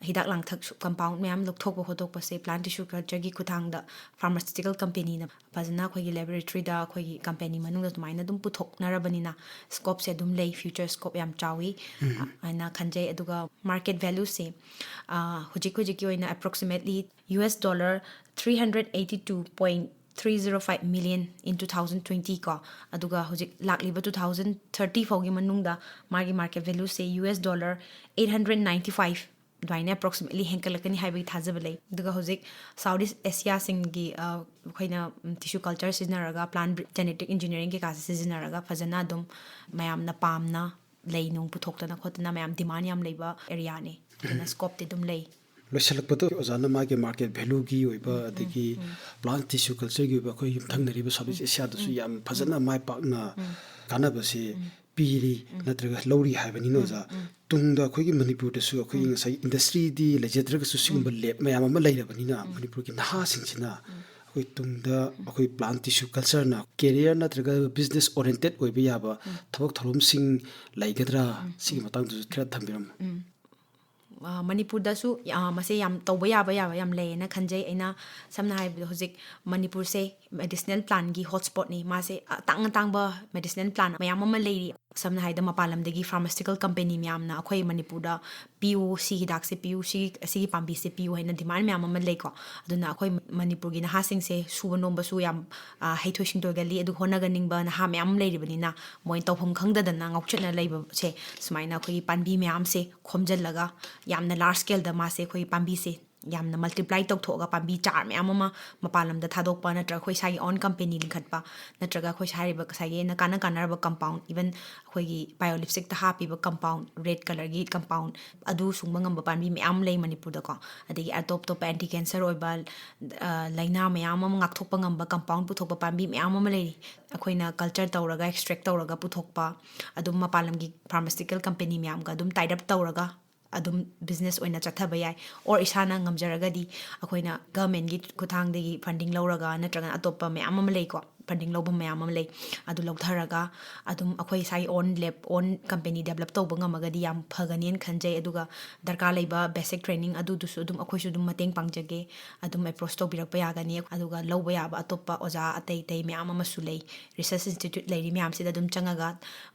ꯍꯤꯗꯥꯛ ꯂꯥꯡꯊꯛ compound ꯃꯌꯥꯝ ꯂꯧꯊꯣꯛꯄ ꯈꯣꯠꯇꯣꯛꯄꯁꯦ plant tissue cultureꯒꯤ ꯈꯨꯠꯊꯥꯡꯗ pharmaceutical companyꯅ ꯐꯖꯅ ꯑꯩꯈꯣꯏꯒꯤ laboratoryꯗ ꯑꯩꯈꯣꯏꯒꯤ company ꯃꯅꯨꯡꯗ ꯑꯗꯨꯃꯥꯏꯅ ꯑꯗꯨꯝ ꯄꯨꯊꯣꯛꯅꯔꯕꯅꯤꯅ scopeꯁꯦ ꯑꯗꯨꯝ ꯂꯩ, future scope ꯌꯥꯝ ꯆꯥꯎꯋꯤ ꯍꯥꯏꯅ ꯈꯟꯖꯩ꯫ ꯑꯗꯨꯒ market valueꯁꯦ ꯍꯧꯖꯤꯛ ꯍꯧꯖꯤꯛꯀꯤ ꯑꯣꯏꯅ approximately US dollar three hundred eighty two point three zero five million in two thousand twenty ꯀꯣ꯫ ꯑꯗꯨꯒ ꯍꯧꯖꯤꯛ ꯂꯥꯛꯂꯤꯕ two thousand thirty ꯐꯥꯎꯒꯤ ꯃꯅꯨꯡꯗ ꯃꯥꯒꯤ market valueꯁꯦ US dollar eight hundred ninety five ꯑꯗꯨꯃꯥꯏꯅ approximately ꯍꯦꯟꯀꯠꯂꯛꯀꯅꯤ ꯍꯥꯏꯕꯒꯤ ꯊꯥꯖꯕ ꯂꯩ꯫ ꯑꯗꯨꯒ ꯍꯧꯖꯤꯛ Southeast Asiaꯁꯤꯡꯒꯤ ꯑꯩꯈꯣꯏꯅ tissue culture ꯁꯤꯖꯤꯟꯅꯔꯒ plant genetic engineering ꯀꯩꯀꯥꯁꯦ ꯁꯤꯖꯤꯟꯅꯔꯒ ꯐꯖꯅ ꯑꯗꯨꯝ ꯃꯌꯥꯝꯅ ꯄꯥꯝꯅ ꯂꯩ ꯅꯨꯡ ꯄꯨꯊꯣꯛꯇꯅ ꯈꯣꯠꯇꯅ ꯃꯌꯥꯝ demand ꯌꯥꯝ ꯂꯩꯕ areaꯅꯤ꯫ ꯑꯗꯨꯅ scopeꯇꯤ ꯑꯗꯨꯝ ꯂꯩ꯫ ꯂꯣꯏꯁꯤꯜꯂꯛꯄꯗ ꯑꯣꯖꯥꯅ ꯃꯥꯒꯤ market valueꯒꯤ ꯑꯣꯏꯕ ꯑꯗꯒꯤ plant tissue cultureꯒꯤ ꯑꯣꯏꯕ ꯑꯩꯈꯣꯏ ꯌꯨꯝꯊꯪꯅꯔꯤꯕ Southeast Asiaꯗꯁꯨ ꯌꯥꯝ ꯐꯖꯅ ꯃꯥꯏ ꯄꯥꯛꯅ ꯀꯥꯟꯅꯕꯁꯦ ꯄꯤꯔꯤ ꯅꯠꯇ꯭ꯔꯒ ꯂꯧꯔꯤ ꯍꯥꯏꯕꯅꯤꯅ ꯑꯣꯖꯥ, ꯇꯨꯡꯗ ꯑꯩꯈꯣꯏꯒꯤ ꯃꯅꯤꯄꯨꯔꯗꯁꯨ ꯑꯩꯈꯣꯏꯒꯤ ꯉꯁꯥꯏ industryꯗꯤ ꯂꯩꯖꯗ꯭ꯔꯒꯁꯨ ꯁꯤꯒꯨꯝꯕ lab ꯃꯌꯥꯝ ꯑꯃ ꯂꯩꯔꯕꯅꯤꯅ ꯃꯅꯤꯄꯨꯔꯒꯤ ꯅꯍꯥꯁꯤꯡꯁꯤꯅ ꯑꯩꯈꯣꯏ ꯇꯨꯡꯗ ꯑꯩꯈꯣꯏ plant tissue cultureꯅ career ꯅꯠꯇ꯭ꯔꯒ business oriented ꯑꯣꯏꯕ ꯌꯥꯕ ꯊꯕꯛ ꯊꯧꯔꯝꯁꯤꯡ ꯂꯩꯒꯗ꯭ꯔꯥ? ꯁꯤꯒꯤ ꯃꯇꯥꯡꯗꯁꯨ ꯈꯔ ꯊꯝꯕꯤꯔꯝꯃꯨ꯫ ꯃꯅꯤꯄꯨꯔꯗꯁꯨ ꯃꯁꯦ ꯌꯥꯝ ꯇꯧꯕ ꯌꯥꯕ ꯌꯥꯕ ꯌꯥꯝ ꯂꯩꯌꯦꯅ ꯈꯟꯖꯩ꯫ ꯑꯩꯅ ꯁꯝꯅ ꯍꯥꯏꯔꯕꯗ ꯍꯧꯖꯤꯛ ꯃꯅꯤꯄꯨꯔꯁꯦ medicinal plantꯀꯤ hotspotꯅꯤ꯫ ꯃꯥꯁꯦ ꯑꯇꯥꯡ ꯑꯇꯥꯡꯕ medicinal plant ꯃꯌꯥꯝ ꯑꯃ ꯂꯩꯔꯤ꯫ ꯁꯝꯅ ꯍꯥꯏꯔꯕꯗ ꯃꯄꯥꯟ ꯂꯝꯗꯒꯤ pharmaceutical company ꯃꯌꯥꯝꯅ ꯑꯩꯈꯣꯏ ꯃꯅꯤꯄꯨꯔꯗ ꯄꯤꯌꯨ, ꯁꯤ ꯍꯤꯗꯥꯛꯁꯦ ꯄꯤꯌꯨ, ꯁꯤ ꯑꯁꯤꯒꯤ ꯄꯥꯝꯕꯤꯁꯦ ꯄꯤꯌꯨ ꯍꯥꯏꯅ demand ꯃꯌꯥꯝ ꯑꯃ ꯂꯩꯀꯣ꯫ ꯑꯗꯨꯅ ꯑꯩꯈꯣꯏ ꯃꯅꯤꯄꯨꯔꯒꯤ ꯅꯍꯥꯁꯤꯡꯁꯦ ꯁꯨꯕ ꯅꯣꯝꯕꯁꯨ ꯌꯥꯝ ꯍꯩꯊꯣꯏ ꯁꯤꯡꯊꯣꯏꯒꯜꯂꯤ, ꯑꯗꯨ ꯍꯣꯠꯅꯒꯟꯅꯤꯡꯕ ꯅꯍꯥ ꯃꯌꯥꯝ ꯑꯃ ꯂꯩꯔꯤꯕꯅꯤꯅ ꯃꯣꯏ ꯇꯧꯐꯝ ꯈꯪꯗꯗꯅ ꯉꯥꯎꯆꯠꯅ ꯂꯩꯕꯁꯦ ꯁꯨꯃꯥꯏꯅ ꯑꯩꯈꯣꯏꯒꯤ ꯄꯥꯝꯕꯤ ꯃꯌꯥꯝꯁꯦ ꯈꯣꯝꯖꯤꯜꯂꯒ ꯌꯥꯝꯅ large scaleꯗ ꯃꯥꯁꯦ ꯑꯩꯈꯣꯏꯒꯤ ꯄꯥꯝꯕꯤꯁꯦ ꯌꯥꯝꯅ multiply ꯇꯧꯊꯣꯛꯑꯒ ꯄꯥꯝꯕꯤ ꯆꯥꯔ ꯃꯌꯥꯝ ꯑꯃ ꯃꯄꯥꯟ ꯂꯝꯗ ꯊꯥꯗꯣꯛꯄ ꯅꯠꯇ꯭ꯔꯒ ꯑꯩꯈꯣꯏ ꯏꯁꯥꯒꯤ own company ꯂꯤꯡꯈꯠꯄ ꯅꯠꯇ꯭ꯔꯒ ꯑꯩꯈꯣꯏ ꯍꯥꯏꯔꯤꯕ ꯉꯁꯥꯏꯒꯤ ꯑꯩꯅ ꯀꯥꯟꯅ ꯀꯥꯟꯅꯔꯕ compound, even ꯑꯩꯈꯣꯏꯒꯤ bio lipstickꯇ ꯍꯥꯞꯄꯤꯕ compound, red colourꯒꯤ compound, ꯑꯗꯨ ꯁꯨꯡꯕ ꯉꯝꯕ ꯄꯥꯝꯕꯤ ꯃꯌꯥꯝ ꯂꯩ ꯃꯅꯤꯄꯨꯔꯗꯀꯣ꯫ ꯑꯗꯒꯤ ꯑꯇꯣꯞ ꯑꯇꯣꯞꯄ anti cancer ꯑꯣꯏꯕ ꯂꯥꯏꯅꯥ ꯃꯌꯥꯝ ꯑꯃ ꯉꯥꯛꯊꯣꯛꯄ ꯉꯝꯕ compound ꯄꯨꯊꯣꯛꯄ ꯄꯥꯝꯕꯤ ꯃꯌꯥꯝ ꯑꯃ ꯂꯩꯔꯤ꯫ ꯑꯩꯈꯣꯏꯅ culture ꯇꯧꯔꯒ extract ꯇꯧꯔꯒ ꯄꯨꯊꯣꯛꯄ, ꯑꯗꯨꯝ ꯃꯄꯥꯟ ꯂꯝꯒꯤ pharmaceutical company ꯃꯌꯥꯝꯒ ꯑꯗꯨꯝ tie up ꯇꯧꯔꯒ ꯑꯗꯨꯝ business ꯑꯣꯏꯅ ꯆꯠꯊꯕ ꯌꯥꯏ꯫ Or ꯏꯁꯥꯅ ꯉꯝꯖꯔꯒꯗꯤ ꯑꯩꯈꯣꯏꯅ governmentꯀꯤ ꯈꯨꯠꯊꯥꯡꯗꯒꯤ funding ꯂꯧꯔꯒ ꯅꯠꯇ꯭ꯔꯒꯅ ꯑꯇꯣꯞꯄ ꯃꯌꯥꯝ ꯑꯃ ꯂꯩꯀꯣ, funding ꯂꯧꯕ ꯃꯌꯥꯝ ꯑꯃ ꯂꯩ꯫ ꯑꯗꯨ ꯂꯧꯊꯔꯒ ꯑꯗꯨꯝ ꯑꯩꯈꯣꯏ ꯏꯁꯥꯒꯤ own lab, own company develop ꯇꯧꯕ ꯉꯝꯃꯒꯗꯤ ꯌꯥꯝ ꯐꯒꯅꯦꯅ ꯈꯟꯖꯩ꯫ ꯑꯗꯨꯒ ꯗꯔꯀꯥꯔ ꯂꯩꯕ basic training ꯑꯗꯨꯗꯨꯁꯨ ꯑꯗꯨꯝ ꯑꯩꯈꯣꯏꯁꯨ ꯑꯗꯨꯝ ꯃꯇꯦꯡ ꯄꯥꯡꯖꯒꯦ꯫ ꯑꯗꯨꯝ approach ꯇꯧꯕꯤꯔꯛꯄ ꯌꯥꯒꯅꯤ꯫ ꯑꯗꯨꯒ ꯂꯧꯕ ꯌꯥꯕ ꯑꯇꯣꯞꯄ ꯑꯣꯖꯥ ꯑꯇꯩ ꯑꯇꯩ ꯃꯌꯥꯝ ꯑꯃꯁꯨ ꯂꯩ, research institute ꯂꯩꯔꯤ ꯃꯌꯥꯝꯁꯤꯗ ꯑꯗꯨꯝ ꯆꯪꯉꯒ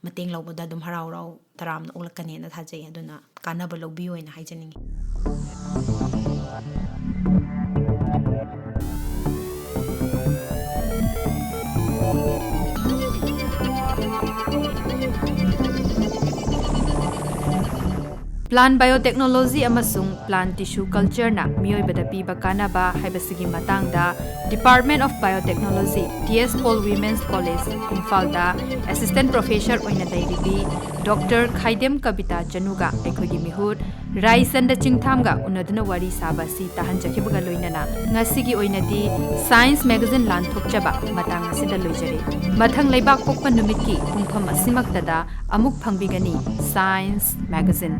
ꯃꯇꯦꯡ ꯂꯧꯕꯗ ꯑꯗꯨꯝ ꯍꯔꯥꯎ ꯍꯔꯥꯎ ꯇꯔꯥꯝꯅ ꯑꯣꯛꯂꯛꯀꯅꯦꯅ ꯊꯥꯖꯩ꯫ ꯑꯗꯨꯅ ꯀꯥꯟꯅꯕ ꯂꯧꯕꯤꯌꯨ ꯍꯥꯏꯅ ꯍꯥꯏꯖꯅꯤꯡꯉꯤ꯫ Plant biotechnology ꯑꯃꯁꯨꯡ plant tissue cultureꯅ ꯃꯤꯑꯣꯏꯕꯗ ꯄꯤꯕ ꯀꯥꯟꯅꯕ ꯍꯥꯏꯕꯁꯤꯒꯤ ꯃꯇꯥꯡꯗ Department of Biotechnology, T S Paul Women's College, ꯏꯝꯐꯥꯜꯗ assistant professor ꯑꯣꯏꯅ ꯂꯩꯔꯤꯕꯤ ꯗꯣꯛꯇꯔ ꯈꯥꯏꯗꯦꯝ ꯀꯕꯤꯇꯥ ꯆꯅꯨꯒ ꯑꯩꯈꯣꯏꯒꯤ ꯃꯤꯍꯨꯠ ꯔꯥꯏꯆꯟꯗ ꯆꯤꯡꯊꯥꯝꯒ ꯎꯅꯗꯨꯅ ꯋꯥꯔꯤ ꯁꯥꯕ ꯑꯁꯤ ꯇꯥꯍꯟꯖꯈꯤꯕꯒ ꯂꯣꯏꯅꯅ ꯉꯁꯤꯒꯤ ꯑꯣꯏꯅꯗꯤ Science Magazine ꯂꯥꯟꯊꯣꯛꯆꯕ ꯃꯇꯥꯡ ꯑꯁꯤꯗ ꯂꯣꯏꯖꯔꯦ꯫ ꯃꯊꯪ ꯂꯩꯕꯥꯛ ꯄꯣꯛꯄ ꯅꯨꯃꯤꯠꯀꯤ ꯄꯨꯡꯐꯝ ꯑꯁꯤꯃꯛꯇꯗ ꯑꯃꯨꯛ ꯐꯪꯕꯤꯒꯅꯤ Science Magazine꯫